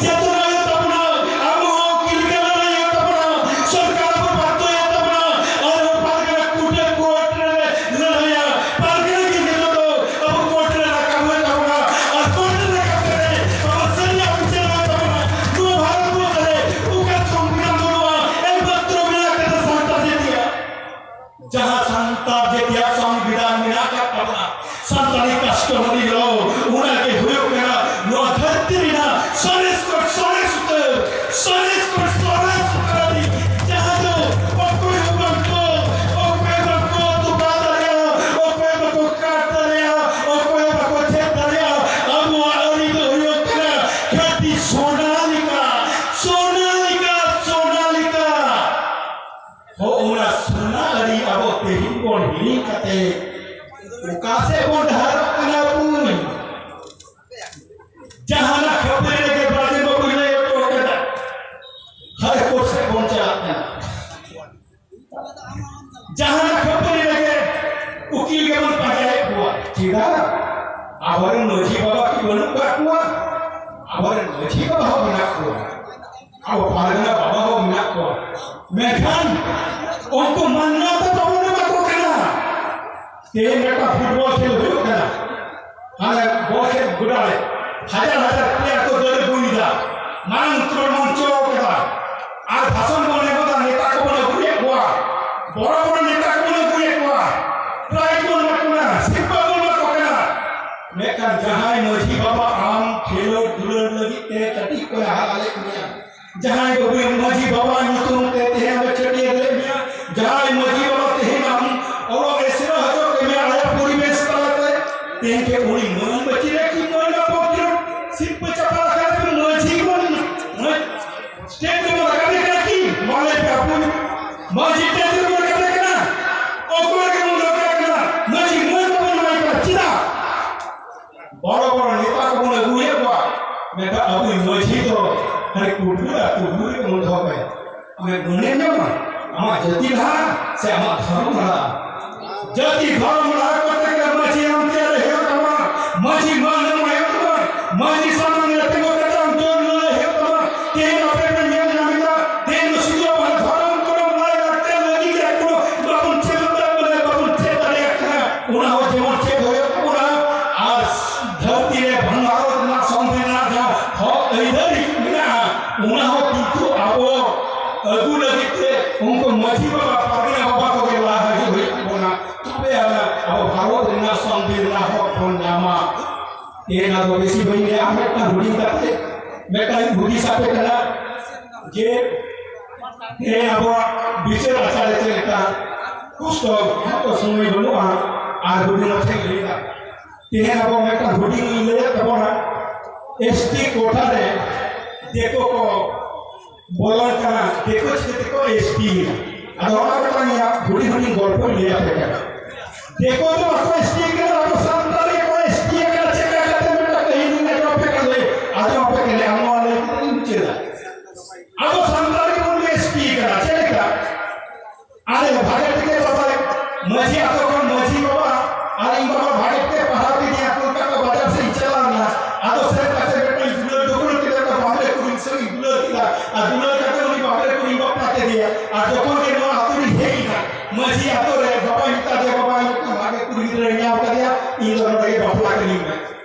ᱪᱮᱛᱚᱱᱟ ᱦᱩᱭᱩᱜ ᱛᱟᱵᱚᱱᱟ, ᱟᱵᱚ ᱦᱚᱸ ᱩᱠᱤᱞ ᱠᱟᱱᱟ ᱞᱟᱹᱭ ᱦᱩᱭᱩᱜ ᱛᱟᱵᱚᱱᱟ, ᱥᱚᱨᱠᱟᱨ ᱟᱵᱚ ᱵᱟᱫᱽᱫᱷᱚ ᱦᱩᱭᱩᱜ ᱛᱟᱵᱚᱱᱟ, ᱟᱨ ᱟᱵᱚ ᱯᱟᱨᱜᱟᱱᱟ ᱠᱳᱨᱴ ᱨᱮ, ᱠᱳᱨᱴ ᱨᱮ ᱞᱟᱹᱲᱦᱟᱹᱭᱟ, ᱯᱟᱨᱜᱟᱱᱟ ᱜᱮ ᱱᱤᱛᱚᱜ ᱫᱚ ᱟᱵᱚ ᱠᱳᱨᱴ ᱨᱮ ᱨᱟᱠᱟᱵ ᱦᱩᱭᱩᱜ ᱛᱟᱵᱚᱱᱟ, ᱟᱨ ᱠᱳᱨᱴ ᱨᱮ ᱨᱟᱠᱟᱵ ᱠᱟᱛᱮ ᱟᱵᱚ ᱥᱟᱹᱨᱤᱭᱟᱜ ᱵᱤᱪᱟᱹᱨ ᱦᱩᱭᱩᱜ ᱛᱟᱵᱚᱱᱟ᱾ ᱱᱚᱣᱟ ᱵᱷᱟᱨᱚᱛ ᱵᱚᱨᱥᱚ ᱨᱮ ᱚᱠᱟ ᱥᱚᱝᱵᱤᱫᱷᱟᱱ ᱵᱟᱹᱱᱩᱜᱼᱟ, ᱮᱠᱢᱟᱛᱨᱚ ᱢᱮᱱᱟᱜ ᱟᱠᱟᱫᱟ ᱥᱟᱱᱛᱟᱲ ᱡᱟᱹᱛᱤᱭᱟᱜ᱾ ᱡᱟᱦᱟᱸ ᱥᱟᱱᱛᱟᱲ ᱡᱟᱹᱛᱤᱭᱟᱜ ᱥᱚᱝᱵᱤᱫᱷᱟᱱ ᱢᱮᱱᱟᱜ ᱟᱠᱟᱫ ᱛᱟᱵᱚᱱᱟ, ᱥᱟᱱᱛᱟᱲᱤ customary law, ᱚᱱᱟ ᱜᱮ ᱦᱩᱭᱩᱜ ᱠᱟᱱᱟ ᱱᱚᱣᱟ ᱫᱷᱟᱹᱨᱛᱤ ᱨᱮᱱᱟᱜ ᱥᱚᱨᱮᱥ ᱠᱷᱚᱱ ᱥᱚᱨᱮᱥ ᱩᱛᱟᱹᱨ, ᱥᱚᱨᱮᱥ ᱠᱷᱚᱱ ᱥᱚᱨᱮᱥ ᱩᱛᱟᱹᱨ ᱟᱹᱨᱤ, ᱡᱟᱦᱟᱸ ᱫᱚ ᱚᱠᱚᱭ ᱦᱚᱸ ᱵᱟᱝᱠᱚ, ᱚᱠᱚᱭ ᱵᱟᱠᱚ ᱛᱚᱯᱟ ᱫᱟᱲᱮᱭᱟᱜᱼᱟ, ᱚᱠᱚᱭ ᱵᱟᱠᱚ ᱠᱟᱴ ᱫᱟᱲᱮᱭᱟᱜᱼᱟ, ᱚᱠᱚᱭ ᱵᱟᱠᱚ ᱪᱮᱫ ᱫᱟᱲᱮᱭᱟᱜᱼᱟ᱾ ᱟᱵᱚᱣᱟᱜ ᱟᱹᱨᱤ ᱫᱚ ᱦᱩᱭᱩᱜ ᱠᱟᱱᱟ ᱠᱷᱟᱹᱴᱤ ᱚᱠᱟ ᱥᱮᱫ ᱵᱚᱱ ᱰᱟᱦᱟᱨᱚᱜ ᱠᱟᱱᱟ ᱵᱚᱱ? ᱡᱟᱦᱟᱱᱟᱜ ᱠᱷᱟᱹᱯᱟᱹᱨᱤ ᱨᱮᱜᱮ ᱵᱨᱟᱡᱮᱱ ᱵᱟᱹᱵᱩᱭ ᱞᱟᱹᱭ ᱦᱚᱴᱚ ᱠᱟᱫᱟ, ᱦᱟᱭ ᱠᱳᱨᱴ ᱥᱮᱫ ᱵᱚᱱ ᱪᱟᱞᱟᱜ ᱠᱟᱱᱟ᱾ ᱡᱟᱦᱟᱱᱟᱜ ᱠᱷᱟᱹᱯᱟᱹᱨᱤ ᱨᱮᱜᱮ ᱩᱠᱤᱞ ᱜᱮᱵᱚᱱ ᱯᱟᱸᱡᱟᱭᱮᱫ ᱠᱚᱣᱟ᱾ ᱪᱮᱫᱟᱜ? ᱟᱵᱚᱨᱮᱱ ᱢᱟᱹᱡᱷᱤ ᱵᱟᱵᱟ ᱠᱤ ᱵᱟᱹᱱᱩᱜ ᱠᱟᱜ ᱠᱚᱣᱟ? ᱟᱵᱚᱨᱮᱱ ᱢᱟᱹᱡᱷᱤ ᱵᱟᱵᱟ ᱦᱚᱸ ᱢᱮᱱᱟᱜ ᱠᱚᱣᱟ, ᱟᱵᱚ ᱯᱟᱨᱜᱟᱱᱟ ᱵᱟᱵᱟ ᱦᱚᱸ ᱢᱮᱱᱟᱜ ᱠᱚᱣᱟ, ᱢᱮᱱᱠᱷᱟᱱ ᱩᱱᱠᱩ ᱢᱟᱱᱱᱟᱛᱟ ᱵᱟᱵᱚᱱ ᱮᱢᱟ ᱠᱚ ᱠᱟᱱᱟ᱾ ᱛᱮᱦᱮᱧ ᱢᱤᱫᱴᱟᱝ ᱯᱷᱩᱴᱵᱚᱞ ᱠᱷᱮᱞ ᱦᱩᱭᱩᱜ ᱠᱟᱱᱟ, ᱦᱟᱱᱮ ᱵᱚᱞ ᱠᱷᱮᱞ ᱜᱚᱰᱟ ᱨᱮ ᱦᱟᱡᱟᱨ ᱦᱟᱡᱟᱨ ᱯᱞᱮᱭᱟᱨ ᱠᱚ ᱫᱟᱹᱲ ᱟᱹᱜᱩᱭᱮᱫᱟ, ᱢᱟᱨᱟᱝ ᱩᱛᱟᱹᱨ ᱢᱚᱧᱪᱚ ᱠᱟᱫᱟ, ᱟᱨ ᱵᱷᱟᱥᱚᱱ ᱵᱚᱱ ᱮᱢᱚᱜᱼᱟ, ᱱᱮᱛᱟ ᱠᱚᱵᱚᱱ ᱟᱹᱜᱩᱭᱮᱫ ᱠᱚᱣᱟ, ᱵᱚᱲᱚ ᱵᱚᱲᱚ ᱱᱮᱛᱟ ᱠᱚᱵᱚᱱ ᱟᱹᱜᱩᱭᱮᱫ ᱠᱚᱣᱟ, ᱯᱨᱟᱭᱤᱡᱽ ᱵᱚᱱ ᱮᱢᱟ ᱠᱚ ᱠᱟᱱᱟ, ᱥᱤᱨᱯᱟᱹ ᱵᱚᱱ ᱮᱢᱟ ᱠᱚ ᱠᱟᱱᱟ᱾ ᱢᱮᱱᱠᱷᱟᱱ ᱡᱟᱦᱟᱸᱭ ᱢᱟᱹᱡᱷᱤ ᱵᱟᱵᱟ ᱟᱢ ᱠᱷᱮᱞᱳᱰ ᱫᱩᱞᱟᱹᱲ ᱞᱟᱹᱜᱤᱫ ᱛᱮ ᱠᱟᱹᱴᱤᱡ ᱠᱷᱚᱱ ᱦᱟᱨᱟ ᱞᱮᱫ ᱢᱮᱭᱟ, ᱡᱟᱦᱟᱸᱭ ᱵᱟᱹᱵᱩ ᱢᱟᱹᱡᱷᱤ ᱵᱟᱵᱟ ᱧᱩᱛᱩᱢ ᱛᱮ ᱛᱮᱦᱮᱧ ᱟᱢ ᱪᱷᱟᱹᱴᱭᱟᱹᱨ ᱞᱮᱫ ᱢᱮᱭᱟ, ᱡᱟᱦᱟᱸᱭ ᱢᱟᱹᱡᱷᱤ ᱵᱟᱵᱟ ᱛᱮᱦᱮᱧ ᱟᱢ ᱚᱞᱚᱜ ᱮ ᱥᱮᱬᱟ ᱦᱚᱪᱚ ᱠᱮᱫ ᱢᱮᱭᱟ, ᱟᱭᱟᱜ ᱯᱚᱨᱤᱵᱮᱥ ᱛᱟᱞᱟᱛᱮ ᱛᱮᱦᱮᱧ ᱯᱮ ᱩᱱᱤ ᱢᱟᱹᱱ ᱵᱟᱹᱪᱤ ᱨᱮ ᱠᱤ ᱢᱟᱹᱱ ᱵᱟᱵᱚ ᱠᱷᱮᱞᱳᱰ ᱥᱤᱨᱯᱟᱹ ᱪᱟᱯᱟ ᱟᱠᱟᱫ ᱯᱮ ᱢᱟᱹᱡᱷᱤ ᱵᱚᱱ, ᱢᱟᱹᱡᱷᱤ ᱥᱴᱮᱴ ᱨᱮᱵᱚᱱ ᱨᱟᱠᱟᱵ ᱮ ᱠᱟᱱᱟ ᱠᱤ? ᱢᱟ ᱞᱟᱹᱭ ᱯᱮ ᱟᱵᱚ ᱢᱟᱹᱡᱷᱤ ᱥᱴᱮᱴ ᱨᱮᱵᱚᱱ ᱨᱟᱠᱟᱵ ᱮ ᱠᱟᱱᱟ, ᱚᱠᱚᱭ ᱜᱮᱵᱚᱱ ᱫᱚᱨᱠᱟᱨ ᱠᱟᱱᱟ, ᱢᱟᱹᱡᱷᱤ ᱢᱟᱹᱱ ᱵᱟᱵᱚᱱ ᱮᱢᱟᱭ ᱠᱟᱱᱟ, ᱪᱮᱫᱟᱜ? ᱵᱚᱲᱚ ᱵᱚᱲᱚ ᱱᱮᱛᱟ ᱠᱚᱵᱚᱱ ᱟᱹᱜᱩᱭᱮᱫ ᱠᱚᱣᱟ, ᱢᱮᱱᱠᱷᱟᱱ ᱟᱵᱚ ᱢᱟᱹᱡᱷᱤ ᱫᱚ ᱦᱟᱱᱮ ᱠᱩᱴᱩᱨ ᱟᱨ ᱠᱩᱴᱩᱨ ᱨᱮ ᱵᱚᱱ ᱫᱚᱦᱚ ᱠᱟᱭᱟ᱾ ᱟᱢᱮᱢ ᱢᱚᱱᱮ ᱧᱟᱢᱟ, ᱟᱢᱟᱜ ᱡᱟᱹᱛᱤ ᱞᱟᱦᱟ ᱥᱮ ᱟᱢᱟᱜ ᱫᱷᱚᱨᱚᱢ ᱞᱟᱦᱟ? ᱡᱟᱹᱛᱤ ᱫᱷᱚᱨᱚᱢ ᱞᱟᱦᱟ ᱠᱚᱨᱛᱮ ᱜᱮᱞᱮ ᱢᱟᱹᱡᱷᱤ ᱟᱢ ᱛᱮᱭᱟᱨ ᱦᱩᱭᱩᱜ ᱛᱟᱢᱟ, ᱢᱟᱹᱡᱷᱤ ᱢᱟᱹᱱ ᱮᱢ ᱦᱩᱭᱩᱜ ᱛᱟᱢᱟ, ᱢᱟᱹᱡᱷᱤ ᱥᱟᱢᱟᱝ ᱨᱮ ᱛᱤᱸᱜᱩ ᱠᱟᱛᱮ ᱟᱢ ᱡᱚᱢ ᱧᱩ ᱞᱟᱹᱭ ᱦᱩᱭᱩᱜ ᱛᱟᱢᱟ᱾ ᱛᱮᱦᱮᱧ ᱟᱯᱮ ᱯᱮ ᱧᱮᱞ ᱧᱟᱢ ᱮᱫᱟ, ᱛᱮᱦᱮᱧ ᱫᱚ ᱥᱩᱫᱷᱩ ᱟᱵᱚ ᱫᱷᱚᱨᱚᱢ ᱠᱚᱨᱚᱢ ᱞᱟᱭ ᱞᱟᱠᱪᱟᱨ ᱞᱟᱹᱜᱤᱫ ᱜᱮ ᱮᱠᱷᱚᱱᱳ ᱵᱟᱵᱚᱱ ᱪᱮᱫ ᱫᱟᱲᱮᱭᱟᱜ ᱠᱟᱱᱟ, ᱚᱱᱟ ᱦᱚᱸ ᱡᱮᱢᱚᱱ ᱪᱮᱫ ᱦᱩᱭᱩᱜ ᱛᱟᱵᱚᱱᱟ᱾ ᱟᱨ ᱫᱷᱟᱹᱨᱛᱤ ᱨᱮ ᱵᱷᱟᱨᱚᱛ ᱨᱮᱱᱟᱜ ᱥᱚᱝᱵᱤᱫᱷᱟᱱ ᱨᱮᱱᱟᱜ ᱡᱟᱦᱟᱸ ᱦᱚᱠ ᱟᱹᱭᱫᱟᱹᱨᱤ ᱢᱮᱱᱟᱜᱼᱟ, ᱚᱱᱟ ᱦᱚᱸ ᱠᱤᱱᱛᱩ ᱟᱵᱚ ᱟᱹᱜᱩ ᱞᱟᱹᱜᱤᱫ ᱛᱮ ᱩᱱᱠᱩ ᱢᱟᱹᱡᱷᱤ ᱵᱟᱵᱟ, ᱯᱟᱨᱜᱟᱱᱟ ᱵᱟᱵᱟ ᱠᱚᱜᱮ ᱞᱟᱦᱟ ᱦᱤᱡᱩᱜ ᱦᱩᱭᱩᱜ ᱛᱟᱵᱚᱱᱟ᱾ ᱛᱚᱵᱮ ᱟᱱᱟᱜ ᱟᱵᱚ ᱵᱷᱟᱨᱚᱛ ᱨᱮᱱᱟᱜ ᱥᱚᱝᱵᱤᱫᱷᱟᱱ ᱨᱮᱱᱟᱜ ᱦᱚᱠ ᱵᱚᱱ ᱧᱟᱢᱟ᱾ ᱛᱮᱦᱮᱧ ᱟᱫᱚ ᱵᱮᱥᱤ ᱵᱟᱹᱧ ᱞᱟᱹᱭᱟ, ᱟᱨ ᱢᱤᱫᱴᱟᱝ ᱦᱩᱰᱤᱧ ᱠᱟᱛᱮ ᱢᱤᱫᱴᱟᱝ ᱦᱩᱫᱤᱥ ᱟᱯᱮ ᱠᱟᱱᱟ ᱡᱮ ᱛᱮᱦᱮᱧ ᱟᱵᱚᱣᱟᱜ ᱵᱤᱪᱟᱹᱨ ᱟᱪᱟᱨ ᱨᱮ ᱪᱮᱫ ᱞᱮᱠᱟ ᱠᱚᱥᱴᱚ, ᱚᱱᱟ ᱛᱚ ᱥᱚᱢᱚᱭ ᱵᱟᱹᱱᱩᱜᱼᱟ, ᱟᱨ ᱦᱩᱰᱤᱧ ᱢᱟᱪᱷᱟᱧ ᱞᱟᱹᱭᱫᱟ᱾ ᱛᱮᱦᱮᱧ ᱟᱵᱚ ᱢᱤᱫᱴᱟᱝ ᱦᱩᱰᱤᱧ ᱤᱧ ᱞᱟᱹᱭᱮᱫ ᱛᱟᱵᱚᱱᱟ, ᱮᱥᱴᱤ ᱠᱳᱴᱟ ᱨᱮ ᱫᱤᱠᱩ ᱠᱚ ᱵᱚᱞᱚᱱ ᱠᱟᱱᱟ, ᱫᱤᱠᱩ ᱪᱤᱠᱟᱹ ᱛᱮᱠᱚ ᱮᱥᱴᱤ ᱮᱱᱟ? ᱟᱫᱚ ᱚᱱᱟ ᱢᱤᱫᱴᱟᱝ ᱤᱧᱟᱹᱜ ᱦᱩᱰᱤᱧ ᱦᱩᱰᱤᱧ ᱜᱚᱞᱯᱚᱧ ᱞᱟᱹᱭ ᱟᱯᱮ ᱠᱟᱱᱟ᱾ ᱫᱤᱠᱩ ᱫᱚ ᱵᱟᱠᱚ ᱮᱥ ᱴᱤ ᱠᱟᱱᱟ, ᱟᱵᱚ ᱥᱟᱱᱛᱟᱲ ᱜᱮᱠᱚ ᱮᱥ ᱴᱤ ᱠᱟᱱᱟ᱾ ᱪᱮᱫ ᱞᱮᱠᱟ ᱠᱟᱛᱮ ᱢᱤᱫᱴᱟᱝ ᱠᱟᱹᱦᱱᱤ ᱟᱸᱡᱚᱢ ᱟᱯᱮ ᱠᱟᱱᱟ, ᱞᱟᱹᱭ ᱟᱸᱡᱚᱢ ᱟᱯᱮ ᱠᱟᱱᱟ, ᱟᱢ ᱱᱚᱣᱟ ᱞᱟᱹᱭ ᱠᱟᱛᱮ ᱤᱧ ᱢᱩᱪᱟᱹᱫᱟ᱾ ᱟᱵᱚ ᱥᱟᱱᱛᱟᱲ ᱜᱮᱵᱚᱱ ᱮᱥ ᱴᱤ ᱠᱟᱱᱟ᱾ ᱪᱮᱫ ᱞᱮᱠᱟ? ᱟᱞᱮ ᱵᱷᱟᱜᱮ ᱴᱷᱤᱠ ᱵᱟᱵᱟ, ᱢᱟᱹᱡᱷᱤ ᱟᱛᱳ ᱠᱷᱚᱱ ᱢᱟᱹᱡᱷᱤ ᱵᱟᱵᱟ ᱟᱨ ᱤᱧ ᱵᱟᱵᱟ ᱵᱷᱟᱜᱮ ᱴᱷᱤᱠ ᱯᱟᱲᱦᱟᱣ ᱠᱮᱫᱤᱧᱟ, ᱠᱳᱞᱠᱟᱛᱟ ᱵᱟᱡᱟᱨ ᱥᱮᱫ ᱤᱧ ᱪᱟᱞᱟᱣ ᱞᱮᱱᱟ᱾ ᱟᱫᱚ ᱥᱮᱱ ᱠᱟᱛᱮ ᱢᱤᱫᱴᱟᱝ ᱫᱩᱞᱟᱹᱲ ᱫᱩᱯᱩᱞᱟᱹᱲ ᱠᱮᱫᱟ, ᱢᱤᱫᱴᱟᱝ ᱵᱟᱢᱲᱮ ᱠᱩᱲᱤ ᱥᱟᱶ ᱤᱧ ᱫᱩᱞᱟᱹᱲ ᱠᱮᱫᱟ, ᱟᱨ ᱫᱩᱞᱟᱹᱲ ᱠᱟᱛᱮ ᱩᱱᱤ ᱵᱟᱢᱲᱮ ᱠᱩᱲᱤᱧ ᱵᱟᱯᱞᱟ ᱠᱮᱫᱮᱭᱟ᱾ ᱟᱨ ᱡᱚᱠᱷᱚᱱ ᱜᱮ ᱱᱚᱣᱟ ᱟᱛᱳ ᱨᱤᱧ ᱦᱮᱡ ᱮᱱᱟ, ᱢᱟᱹᱡᱷᱤ ᱟᱛᱳ ᱨᱮ ᱵᱟᱵᱟᱧ ᱢᱮᱛᱟ ᱫᱮᱭᱟ, "ᱵᱟᱵᱟ, ᱤᱧ ᱢᱤᱫᱴᱟᱝ ᱵᱷᱟᱜᱮ ᱠᱩᱲᱤ ᱜᱤᱫᱽᱨᱟᱹᱧ ᱧᱟᱢ ᱠᱟᱫᱮᱭᱟ, ᱤᱧ ᱫᱚ ᱱᱚᱰᱮ ᱜᱮ ᱵᱟᱯᱞᱟ ᱠᱟᱹᱧ ᱢᱮ᱾"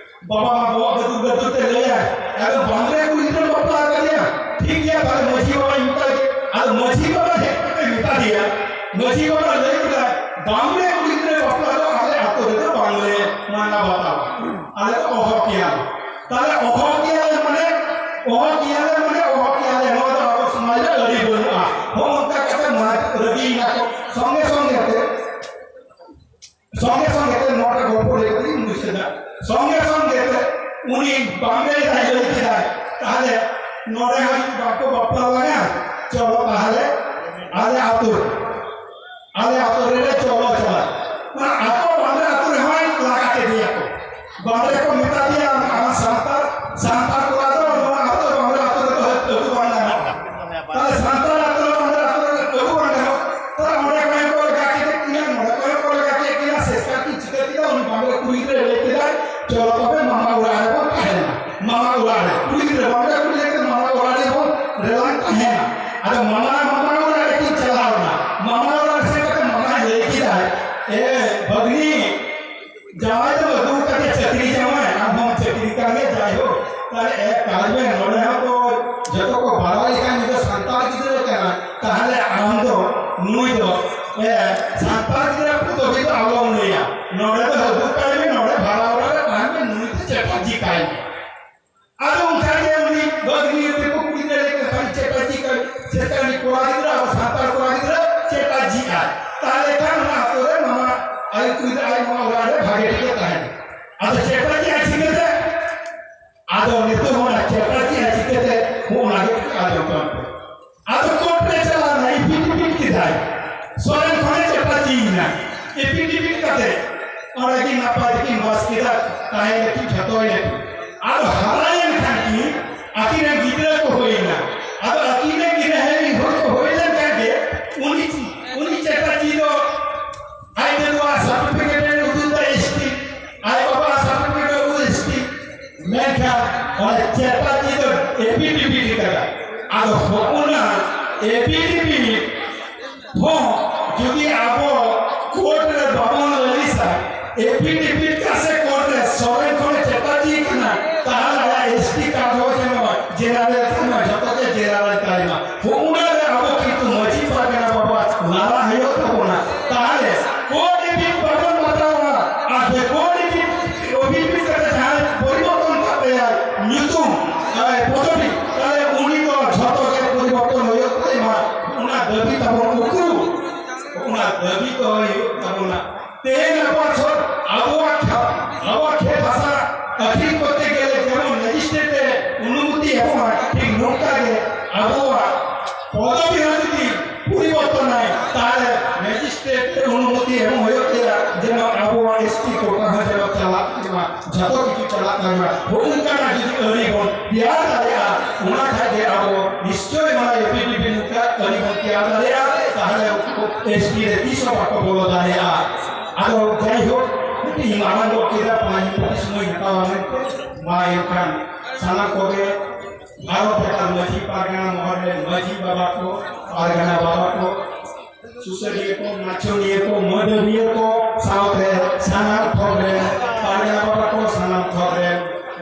ᱵᱟᱵᱟ ᱢᱟ ᱵᱚᱦᱚᱜ ᱜᱟᱹᱫᱩᱨ ᱜᱟᱹᱫᱩᱨ ᱛᱮ ᱞᱟᱹᱭᱟᱭ, "ᱟᱫᱚ ᱵᱟᱢᱲᱮ ᱠᱩᱲᱤ ᱜᱤᱫᱽᱨᱟᱹᱢ ᱵᱟᱯᱞᱟ ᱟᱠᱟᱫᱮᱭᱟ? ᱴᱷᱤᱠ ᱜᱮᱭᱟ, ᱛᱟᱦᱞᱮ ᱢᱟᱹᱡᱷᱤ ᱵᱟᱵᱟᱧ ᱢᱮᱛᱟᱭ ᱜᱮ, ᱟᱫᱚ ᱢᱟᱹᱡᱷᱤ ᱵᱟᱵᱟ ᱦᱮᱡ ᱠᱟᱛᱮ ᱢᱮᱛᱟ ᱫᱮᱭᱟ, ᱢᱟᱹᱡᱷᱤ ᱵᱟᱵᱟ ᱞᱟᱹᱭ ᱠᱮᱫᱟᱭ, ᱵᱟᱢᱲᱮ ᱠᱩᱲᱤ ᱜᱤᱫᱽᱨᱟᱹ ᱵᱟᱯᱞᱟ ᱫᱚ ᱟᱞᱮ ᱟᱛᱳ ᱨᱮᱫᱚ ᱵᱟᱝᱞᱮ ᱢᱟᱱᱟᱣ ᱵᱟᱛᱟᱣᱟ, ᱟᱞᱮ ᱫᱚ ᱚᱦᱚ ᱠᱮᱭᱟᱞᱮ᱾ ᱛᱟᱦᱞᱮ ᱚᱦᱚ ᱠᱮᱭᱟᱞᱮ ᱢᱟᱱᱮ, ᱚᱦᱚ ᱠᱮᱭᱟᱞᱮ ᱢᱟᱱᱮ ᱚᱦᱚ ᱠᱮᱭᱟᱞᱮ, ᱱᱚᱣᱟ ᱫᱚ ᱟᱵᱚ ᱥᱚᱢᱟᱡᱽ ᱨᱮ ᱟᱹᱰᱤ ᱵᱟᱹᱱᱩᱜᱼᱟ᱾" ᱦᱚᱸ, ᱚᱱᱠᱟ ᱠᱟᱛᱮ ᱢᱟ ᱨᱟᱹᱜᱤᱭᱮᱱᱟ ᱠᱚ᱾ ᱥᱚᱸᱜᱮ ᱥᱚᱸᱜᱮ ᱛᱮ ᱥᱚᱸᱜᱮ ᱥᱚᱸᱜᱮ ᱛᱮ ᱱᱚᱰᱮ ᱜᱚᱞᱯᱚ ᱞᱟᱹᱭ ᱠᱟᱛᱮ ᱤᱧ ᱢᱩᱪᱟᱹᱫᱟ᱾ ᱥᱚᱸᱜᱮ ᱥᱚᱸᱜᱮ ᱛᱮ ᱩᱱᱤ ᱵᱟᱢᱲᱮ ᱫᱟᱭ ᱞᱟᱹᱭ ᱠᱮᱫᱟᱭ, "ᱛᱟᱦᱞᱮ ᱱᱚᱰᱮ ᱦᱚᱸ ᱡᱩᱫᱤ ᱵᱟᱠᱚ ᱵᱟᱯᱞᱟ ᱞᱟᱝᱟ, ᱪᱚᱞᱚ ᱛᱟᱦᱞᱮ ᱟᱞᱮ ᱟᱛᱳ ᱨᱮ, ᱟᱞᱮ ᱟᱛᱳ ᱨᱮ ᱪᱚᱞᱚ ᱪᱟᱞᱟᱜ᱾" ᱢᱟᱱᱮ ᱟᱠᱚ ᱵᱟᱢᱲᱮ ᱟᱛᱳ ᱨᱮᱦᱚᱸᱭ ᱞᱟᱜᱟ ᱠᱮᱫᱮᱭᱟ ᱠᱚ᱾ ᱵᱟᱢᱲᱮ ᱠᱚ ᱢᱮᱛᱟ ᱫᱮᱭᱟ, "ᱟᱢ ᱥᱟᱱᱛᱟᱲ, ᱥᱟᱱᱛᱟᱲ ᱠᱚᱲᱟ ᱫᱚ ᱱᱚᱣᱟ ᱟᱛᱳ ᱵᱟᱢᱲᱮ ᱟᱛᱳ ᱨᱮᱫᱚ ᱟᱹᱜᱩ ᱵᱟᱝ ᱜᱟᱱᱚᱜᱼᱟ᱾" ᱛᱟᱦᱞᱮ ᱥᱟᱱᱛᱟᱲ ᱟᱛᱳ ᱨᱮ ᱵᱟᱢᱲᱮ ᱟᱛᱳ ᱨᱮ ᱟᱹᱜᱩ ᱵᱟᱝ ᱜᱟᱱᱚᱜᱼᱟ᱾ ᱛᱟᱦᱞᱮ ᱚᱸᱰᱮ ᱠᱷᱚᱱ ᱠᱚ ᱞᱟᱜᱟ ᱠᱮᱫ ᱠᱤᱱᱟ, ᱱᱚᱰᱮ ᱠᱷᱚᱱ ᱠᱚ ᱞᱟᱜᱟ ᱠᱮᱫ ᱠᱤᱱᱟ, ᱥᱮᱥ ᱠᱟᱨ ᱠᱤᱱ ᱪᱤᱠᱟᱹ ᱠᱮᱫᱟ? ᱩᱱᱤ ᱵᱟᱢᱲᱮ ᱠᱩᱲᱤ ᱜᱤᱫᱽᱨᱟᱹ ᱞᱟᱹᱭ ᱠᱮᱫᱟᱭ, "ᱪᱚᱞᱚ ᱛᱚᱵᱮ ᱢᱟᱢᱟ ᱚᱲᱟᱜ ᱨᱮᱵᱚᱱ ᱛᱟᱦᱮᱱᱟ, ᱢᱟᱢᱟ ᱚᱲᱟᱜ ᱨᱮ ᱠᱩᱲᱤ ᱜᱤᱫᱽᱨᱟᱹ ᱵᱟᱢᱲᱮ ᱠᱩᱲᱤ ᱞᱟᱹᱭ ᱠᱮᱫᱟ, ᱢᱟᱢᱟ ᱚᱲᱟᱜ ᱨᱮᱵᱚᱱ ᱨᱮᱞᱟᱝ ᱛᱟᱦᱮᱱᱟ᱾" ᱟᱫᱚ ᱢᱟᱢᱟ, ᱢᱟᱢᱟ ᱚᱲᱟᱜ ᱨᱮ ᱠᱤᱱ ᱪᱟᱞᱟᱣ ᱮᱱᱟ᱾ ᱢᱟᱢᱟ ᱚᱲᱟᱜ ᱨᱮ ᱥᱮᱱ ᱠᱟᱛᱮ ᱢᱟᱢᱟᱭ ᱞᱟᱹᱭ ᱠᱮᱫᱟᱭ, "ᱮ ᱵᱷᱟᱹᱜᱽᱱᱤ, ᱡᱟᱶᱟᱭ ᱫᱚ ᱟᱹᱜᱩ ᱠᱟᱛᱮ ᱪᱟᱹᱠᱨᱤ ᱡᱟᱶᱟᱭ, ᱟᱢ ᱦᱚᱸ ᱪᱟᱹᱠᱨᱤ ᱠᱟᱱ ᱜᱮᱭᱟ, ᱡᱟᱭᱦᱳᱠ, ᱛᱟᱦᱞᱮ ᱮ ᱠᱟᱡᱽ ᱢᱮ, ᱱᱚᱰᱮ ᱦᱚᱸ ᱛᱚ ᱡᱚᱛᱚ ᱠᱚ ᱵᱟᱲᱟᱭ ᱠᱟᱱ ᱱᱩᱭ ᱫᱚ ᱥᱟᱱᱛᱟᱲ ᱜᱤᱫᱽᱨᱟᱹ ᱠᱟᱱᱟᱭ, ᱛᱟᱦᱞᱮ ᱟᱢ ᱫᱚ ᱱᱩᱭ ᱫᱚ, ᱮ, ᱥᱟᱱᱛᱟᱲ ᱜᱤᱫᱽᱨᱟᱹ ᱯᱚᱫᱚᱵᱤ ᱫᱚ ᱟᱞᱚᱢ ᱞᱟᱹᱭᱟ, ᱱᱚᱰᱮ ᱫᱚ ᱟᱹᱜᱩ ᱠᱟᱭ ᱢᱮ, ᱱᱚᱰᱮ ᱵᱷᱟᱲᱟ ᱚᱲᱟᱜ ᱨᱮ ᱛᱟᱦᱮᱱ ᱢᱮ, ᱱᱩᱭ ᱫᱚ ᱪᱮᱴᱟᱨᱡᱤ ᱠᱟᱭ ᱢᱮ᱾" ᱟᱫᱚ ᱚᱱᱠᱟ ᱜᱮ ᱩᱱᱤ ᱵᱷᱟᱹᱜᱽᱱᱤ ᱛᱮᱠᱚ ᱠᱩᱲᱤ ᱜᱤᱫᱽᱨᱟᱹ ᱞᱮᱠᱟ ᱠᱷᱟᱱ ᱪᱮᱴᱟᱨᱡᱤ ᱠᱟᱭ, ᱪᱮᱴᱟᱨᱡᱤ ᱠᱚᱲᱟ ᱜᱤᱫᱽᱨᱟᱹ, ᱟᱵᱚ ᱥᱟᱱᱛᱟᱲ ᱠᱚᱲᱟ ᱜᱤᱫᱽᱨᱟᱹ ᱪᱮᱴᱟᱨᱡᱤ ᱟᱭ᱾ ᱛᱟᱦᱞᱮ ᱠᱷᱟᱱ ᱚᱱᱟ ᱟᱛᱳ ᱨᱮ ᱢᱟᱢᱟ ᱟᱭᱳ ᱠᱩᱲᱤ ᱜᱤᱫᱽᱨᱟᱹ ᱟᱡ ᱢᱟᱢᱟ ᱚᱲᱟᱜ ᱨᱮ ᱵᱷᱟᱜᱮ ᱴᱷᱤᱠᱮ ᱛᱟᱦᱮᱱᱟ᱾ ᱟᱫᱚ ᱪᱮᱴᱟᱨᱡᱤ ᱟᱭ ᱪᱤᱠᱟᱹᱛᱮ? ᱟᱫᱚ ᱱᱤᱛᱚᱜ ᱚᱱᱟ ᱪᱮᱴᱟᱨᱡᱤ ᱟᱭ ᱪᱤᱠᱟᱹᱛᱮ, ᱚᱱᱟ ᱜᱮ ᱟᱸᱡᱚᱢ ᱛᱟᱵᱚᱱ ᱯᱮ᱾ ᱟᱫᱚ ᱠᱳᱨᱴ ᱨᱮ ᱪᱟᱞᱟᱣ ᱮᱱᱟᱭ, ᱮᱯᱷᱤᱰᱮᱵᱷᱤᱴ ᱠᱮᱫᱟᱭ, ᱥᱚᱨᱮᱱ ᱠᱷᱚᱱᱮ ᱪᱮᱴᱟᱨᱡᱤᱭᱮᱱᱟ᱾ ᱮᱯᱤᱴ ᱮᱯᱤᱴ ᱠᱟᱛᱮ ᱚᱸᱰᱮ ᱠᱤᱱ ᱱᱟᱯᱟᱭ ᱛᱮᱠᱤᱱ ᱵᱟᱥ ᱠᱮᱫᱟ, ᱛᱟᱦᱮᱸ ᱞᱮᱠᱤᱱ ᱡᱷᱚᱛᱚᱭ ᱞᱮᱠᱤᱱ᱾ ᱟᱫᱚ ᱦᱟᱨᱟᱭᱮᱱ ᱠᱷᱟᱱ ᱠᱤᱱ, ᱟᱹᱠᱤᱱ ᱨᱮᱱ ᱜᱤᱫᱽᱨᱟᱹ ᱠᱚ ᱦᱩᱭᱮᱱᱟ᱾ ᱟᱫᱚ ᱟᱹᱠᱤᱱ ᱨᱮᱱ ᱜᱤᱫᱽᱨᱟᱹ ᱦᱩᱭ ᱠᱚ ᱦᱩᱭ ᱞᱮᱱ ᱠᱷᱟᱱ ᱜᱮ ᱩᱱᱤ, ᱩᱱᱤ ᱪᱮᱴᱟᱨᱡᱤ ᱫᱚ ᱟᱡ ᱫᱟᱫᱩᱣᱟᱜ ᱥᱟᱨᱴᱤᱯᱷᱤᱠᱮᱴ ᱮ ᱩᱫᱩᱜ ᱮᱫᱟ ᱮᱥᱴᱤ, ᱟᱡ ᱵᱟᱵᱟᱣᱟᱜ ᱥᱟᱨᱴᱤᱯᱷᱤᱠᱮᱴ ᱮ ᱩᱫᱩᱜ ᱮᱥᱴᱤ᱾ ᱢᱮᱱᱠᱷᱟᱱ ᱚᱱᱟ ᱪᱮᱴᱟᱨᱡᱤ ᱫᱚ ᱮᱯᱤᱴ ᱮᱯᱤᱴ ᱠᱟᱫᱟ᱾ ᱟᱫᱚ ᱦᱚᱸᱜᱼᱚᱱᱟ ᱮᱯᱤᱴ ᱮᱯᱤᱴ ᱦᱚᱸ ᱡᱩᱫᱤ ᱟᱵᱚ ᱠᱳᱨᱴ ᱨᱮ ᱵᱟᱵᱚᱱ ᱞᱟᱹᱞᱤᱥᱟ, ᱮᱯᱤᱴ ᱮᱯᱤᱴ ᱠᱟᱥᱮ ᱠᱳᱨᱴ ᱨᱮ ᱥᱚᱨᱮᱱ ᱠᱷᱚᱱᱮ ᱪᱮᱴᱟᱨᱡᱤ ᱠᱟᱱᱟ, ᱛᱟᱦᱞᱮ ᱟᱭᱟᱜ ᱮᱥᱴᱤ ᱠᱟᱨᱰ ᱦᱚᱸ ᱡᱮᱱᱚ ᱡᱮᱱᱟᱨᱮᱞ ᱛᱟᱭᱢᱟ, ᱡᱚᱛᱚ ᱜᱮ ᱡᱮᱱᱟᱨᱮᱞ ᱛᱟᱭᱢᱟ᱾ ᱦᱚᱸᱜᱼᱚᱱᱟ ᱨᱮ ᱟᱵᱚ ᱠᱤᱱᱛᱩ ᱢᱟᱹᱡᱷᱤ ᱯᱟᱨᱜᱟᱱᱟ ᱵᱟᱵᱟ ᱞᱟᱲᱟ ᱦᱩᱭᱩᱜ ᱛᱟᱵᱚᱱᱟ᱾ ᱛᱟᱦᱞᱮ ᱠᱳᱰ ᱤᱯᱤᱞ ᱵᱟᱵᱚᱱ ᱵᱟᱛᱟᱣᱟ, ᱟᱨ ᱡᱮ ᱠᱳᱰ ᱤᱯᱤᱞ, ᱤᱯᱤᱞ ᱠᱟᱛᱮ ᱡᱟᱦᱟᱸᱭ ᱯᱚᱨᱤᱵᱚᱨᱛᱚᱱ ᱠᱟᱛᱮᱭᱟ ᱧᱩᱛᱩᱢ, ᱟᱨ ᱯᱚᱫᱚᱵᱤ, ᱛᱟᱦᱞᱮ ᱩᱱᱤ ᱫᱚ ᱡᱷᱚᱛᱚ ᱜᱮ ᱯᱚᱨᱤᱵᱚᱨᱛᱚᱱ ᱦᱩᱭᱩᱜ ᱛᱟᱭᱢᱟ᱾ ᱚᱱᱟ ᱫᱟᱹᱵᱤ ᱛᱟᱵᱚᱱ ᱩᱠᱩ, ᱚᱱᱟ ᱫᱟᱹᱵᱤ ᱫᱚ ᱦᱩᱭᱩᱜ ᱛᱟᱵᱚᱱᱟ᱾ ᱛᱮᱦᱮᱧ ᱟᱵᱚᱣᱟᱜ ᱥᱚᱨ-, ᱟᱵᱚᱣᱟᱜ ᱠᱷᱟ-, ᱟᱵᱚᱣᱟᱜ ᱠᱷᱮᱛ ᱦᱟᱥᱟ ᱟᱹᱠᱷᱨᱤᱧ ᱠᱚᱨᱛᱮ ᱜᱮᱞᱮ ᱡᱮᱢᱚᱱ ᱢᱮᱡᱤᱥᱴᱨᱮᱴ ᱮ ᱚᱱᱩᱢᱚᱛᱤ ᱮᱢᱚᱜᱼᱟ, ᱴᱷᱤᱠ ᱱᱚᱝᱠᱟ ᱜᱮ ᱟᱵᱚᱣᱟᱜ ᱯᱚᱫᱚᱵᱤ ᱦᱚᱸ ᱡᱩᱫᱤ ᱯᱚᱨᱤᱵᱚᱨᱛᱚᱱᱟᱭ, ᱛᱟᱦᱞᱮ ᱢᱮᱡᱤᱥᱴᱨᱮᱴ ᱚᱱᱩᱢᱚᱛᱤ ᱮᱢ ᱦᱩᱭᱩᱜ ᱛᱟᱭᱟ, ᱡᱮᱱᱚ ᱟᱵᱚᱣᱟᱜ ᱮᱥᱴᱤ ᱠᱳᱴᱟ ᱦᱚᱸ ᱡᱮᱱᱚ ᱪᱟᱞᱟᱜ ᱢᱟ, ᱡᱷᱚᱛᱚ ᱠᱤᱪᱷᱩ ᱪᱟᱞᱟᱜ ᱛᱟᱵᱚᱱᱟ᱾ ᱦᱚᱸᱜᱼᱚ ᱱᱚᱝᱠᱟᱱᱟᱜ ᱡᱩᱫᱤ ᱟᱹᱨᱤ ᱵᱚᱱ ᱛᱮᱭᱟᱨ ᱫᱟᱲᱮᱭᱟᱜᱼᱟ, ᱚᱱᱟ ᱠᱷᱟᱡ ᱜᱮ ᱟᱵᱚ ᱱᱤᱥᱪᱚᱭ ᱚᱱᱟ ᱮᱯᱤᱰᱮᱵᱷᱤᱴ ᱱᱚᱝᱠᱟ ᱟᱹᱨᱤ ᱵᱚᱱ ᱛᱮᱭᱟᱨ ᱫᱟᱲᱮᱭᱟᱜᱼᱟ, ᱛᱟᱦᱞᱮ ᱩᱱᱠᱩ ᱮᱥᱴᱤ ᱨᱮ ᱛᱤᱥ ᱦᱚᱸ ᱵᱟᱠᱚ ᱵᱚᱞᱚ ᱫᱟᱲᱮᱭᱟᱜᱼᱟ᱾ ᱟᱫᱚ ᱡᱟᱭᱦᱳᱠ, ᱢᱤᱫᱴᱤᱡ ᱤᱧ ᱢᱟᱨᱟᱝ ᱜᱚᱫ ᱠᱮᱫᱟ, ᱯᱟᱸᱪ ᱢᱤᱱᱤᱴ ᱥᱚᱢᱚᱭ ᱦᱟᱛᱟᱣᱟ ᱢᱮᱱᱛᱮ᱾ ᱢᱟ ᱮᱱᱠᱷᱟᱱ ᱥᱟᱱᱟᱢ ᱠᱚᱜᱮ ᱵᱷᱟᱨᱚᱛ ᱞᱮᱠᱟᱱ ᱢᱟᱹᱡᱷᱤ ᱯᱟᱨᱜᱟᱱᱟ ᱢᱚᱦᱚᱞ ᱨᱮᱱ ᱢᱟᱹᱡᱷᱤ ᱵᱟᱵᱟ ᱠᱚ, ᱯᱟᱨᱜᱟᱱᱟ ᱵᱟᱵᱟ ᱠᱚ, ᱥᱩᱥᱟᱹᱨᱤᱭᱟᱹ ᱠᱚ, ᱱᱟᱪᱚᱱᱤᱭᱟᱹ ᱠᱚ, ᱢᱟᱹᱫᱟᱹᱲᱤᱭᱟᱹ ᱠᱚ ᱥᱟᱶᱛᱮ ᱥᱟᱱᱟᱢ ᱛᱷᱚᱠ ᱨᱮᱱ ᱯᱟᱨᱜᱟᱱᱟ ᱵᱟᱵᱟ ᱠᱚ, ᱥᱟᱱᱟᱢ ᱛᱷᱚᱠ ᱨᱮᱱ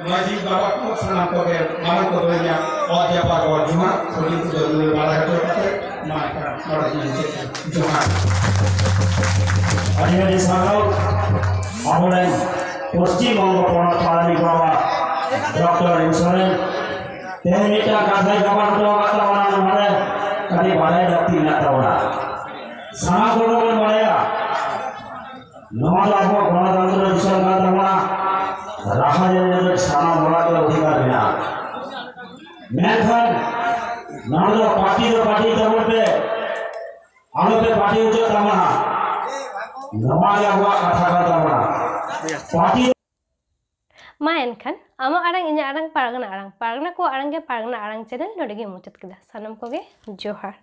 ᱢᱟᱹᱡᱷᱤ ᱵᱟᱵᱟ ᱠᱚ, ᱥᱟᱱᱟᱢ ᱠᱚᱜᱮ ᱢᱟᱨᱟᱝ ᱠᱚ ᱫᱚᱧᱟ ᱚᱛ ᱡᱟᱯᱟᱜ ᱜᱚᱰ ᱡᱚᱦᱟᱨ, ᱦᱩᱰᱤᱧ ᱠᱚᱫᱚ ᱱᱩᱭ ᱵᱟᱲᱟᱭ ᱦᱚᱪᱚ ᱠᱟᱛᱮ ᱢᱟ ᱮᱱᱠᱷᱟᱱ ᱱᱚᱰᱮ ᱜᱮ ᱢᱩᱪᱟᱹᱫ ᱮᱱᱟ᱾ ᱡᱚᱦᱟᱨ᱾ ᱟᱹᱰᱤ ᱟᱹᱰᱤ ᱥᱟᱨᱦᱟᱣ ᱟᱵᱚᱨᱮᱱ ᱯᱚᱥᱪᱤᱢ ᱵᱚᱝᱜᱚ ᱯᱚᱱᱚᱛ ᱯᱟᱨᱟᱱᱤᱠ ᱵᱟᱵᱟ ᱰᱚᱠᱴᱚᱨ ᱮᱢ ᱥᱚᱨᱮᱱ᱾ ᱛᱮᱦᱮᱧ ᱢᱤᱫᱴᱟᱝ ᱠᱟᱛᱷᱟᱭ ᱜᱟᱵᱟᱱ ᱦᱚᱴᱚ ᱟᱠᱟᱫ ᱛᱟᱵᱚᱱᱟ ᱱᱚᱰᱮ, ᱠᱟᱹᱴᱤᱡ ᱵᱟᱲᱟᱭ ᱞᱟᱹᱠᱛᱤ ᱢᱮᱱᱟᱜ ᱛᱟᱵᱚᱱᱟ᱾ ᱥᱟᱱᱟᱢ ᱠᱚᱜᱮ ᱵᱚᱱ ᱵᱟᱲᱟᱭᱟ, ᱱᱚᱣᱟ ᱫᱚ ᱟᱵᱚᱣᱟᱜ ᱜᱚᱱᱚᱛᱚᱱᱛᱨᱚ ᱫᱤᱥᱚᱢ ᱠᱟᱱ ᱛᱟᱵᱚᱱᱟ᱾ ᱨᱟᱦᱟ ᱡᱟᱹᱨᱤ ᱨᱮ ᱥᱟᱱᱟᱢ ᱦᱚᱲᱟᱜ ᱜᱮ ᱚᱫᱷᱤᱠᱟᱨ ᱢᱮᱱᱟᱜᱼᱟ᱾ ᱢᱮᱱᱠᱷᱟᱱ ᱱᱚᱣᱟ ᱫᱚ ᱯᱟᱨᱴᱤ ᱫᱚ ᱯᱟᱨᱴᱤ ᱛᱟᱵᱚᱱ ᱯᱮ, ᱟᱞᱚ ᱯᱮ ᱯᱟᱨᱴᱤ ᱦᱚᱪᱚᱜ ᱛᱟᱵᱚᱱᱟ᱾ ᱢᱟ ᱮᱱᱠᱷᱟᱱ ᱟᱢᱟᱜ ᱟᱲᱟᱝ ᱤᱧᱟᱹᱜ ᱟᱲᱟᱝ ᱯᱟᱨᱜᱟᱱᱟ ᱟᱲᱟᱝ, ᱯᱟᱨᱜᱟᱱᱟ ᱠᱚᱣᱟᱜ ᱟᱲᱟᱝ ᱜᱮ ᱯᱟᱨᱜᱟᱱᱟ ᱟᱲᱟᱝ ᱪᱮᱱᱮᱞ ᱱᱚᱰᱮ ᱜᱮ ᱢᱩᱪᱟᱹᱫ ᱠᱮᱫᱟ᱾ ᱥᱟᱱᱟᱢ ᱠᱚᱜᱮ ᱡᱚᱦᱟᱨ᱾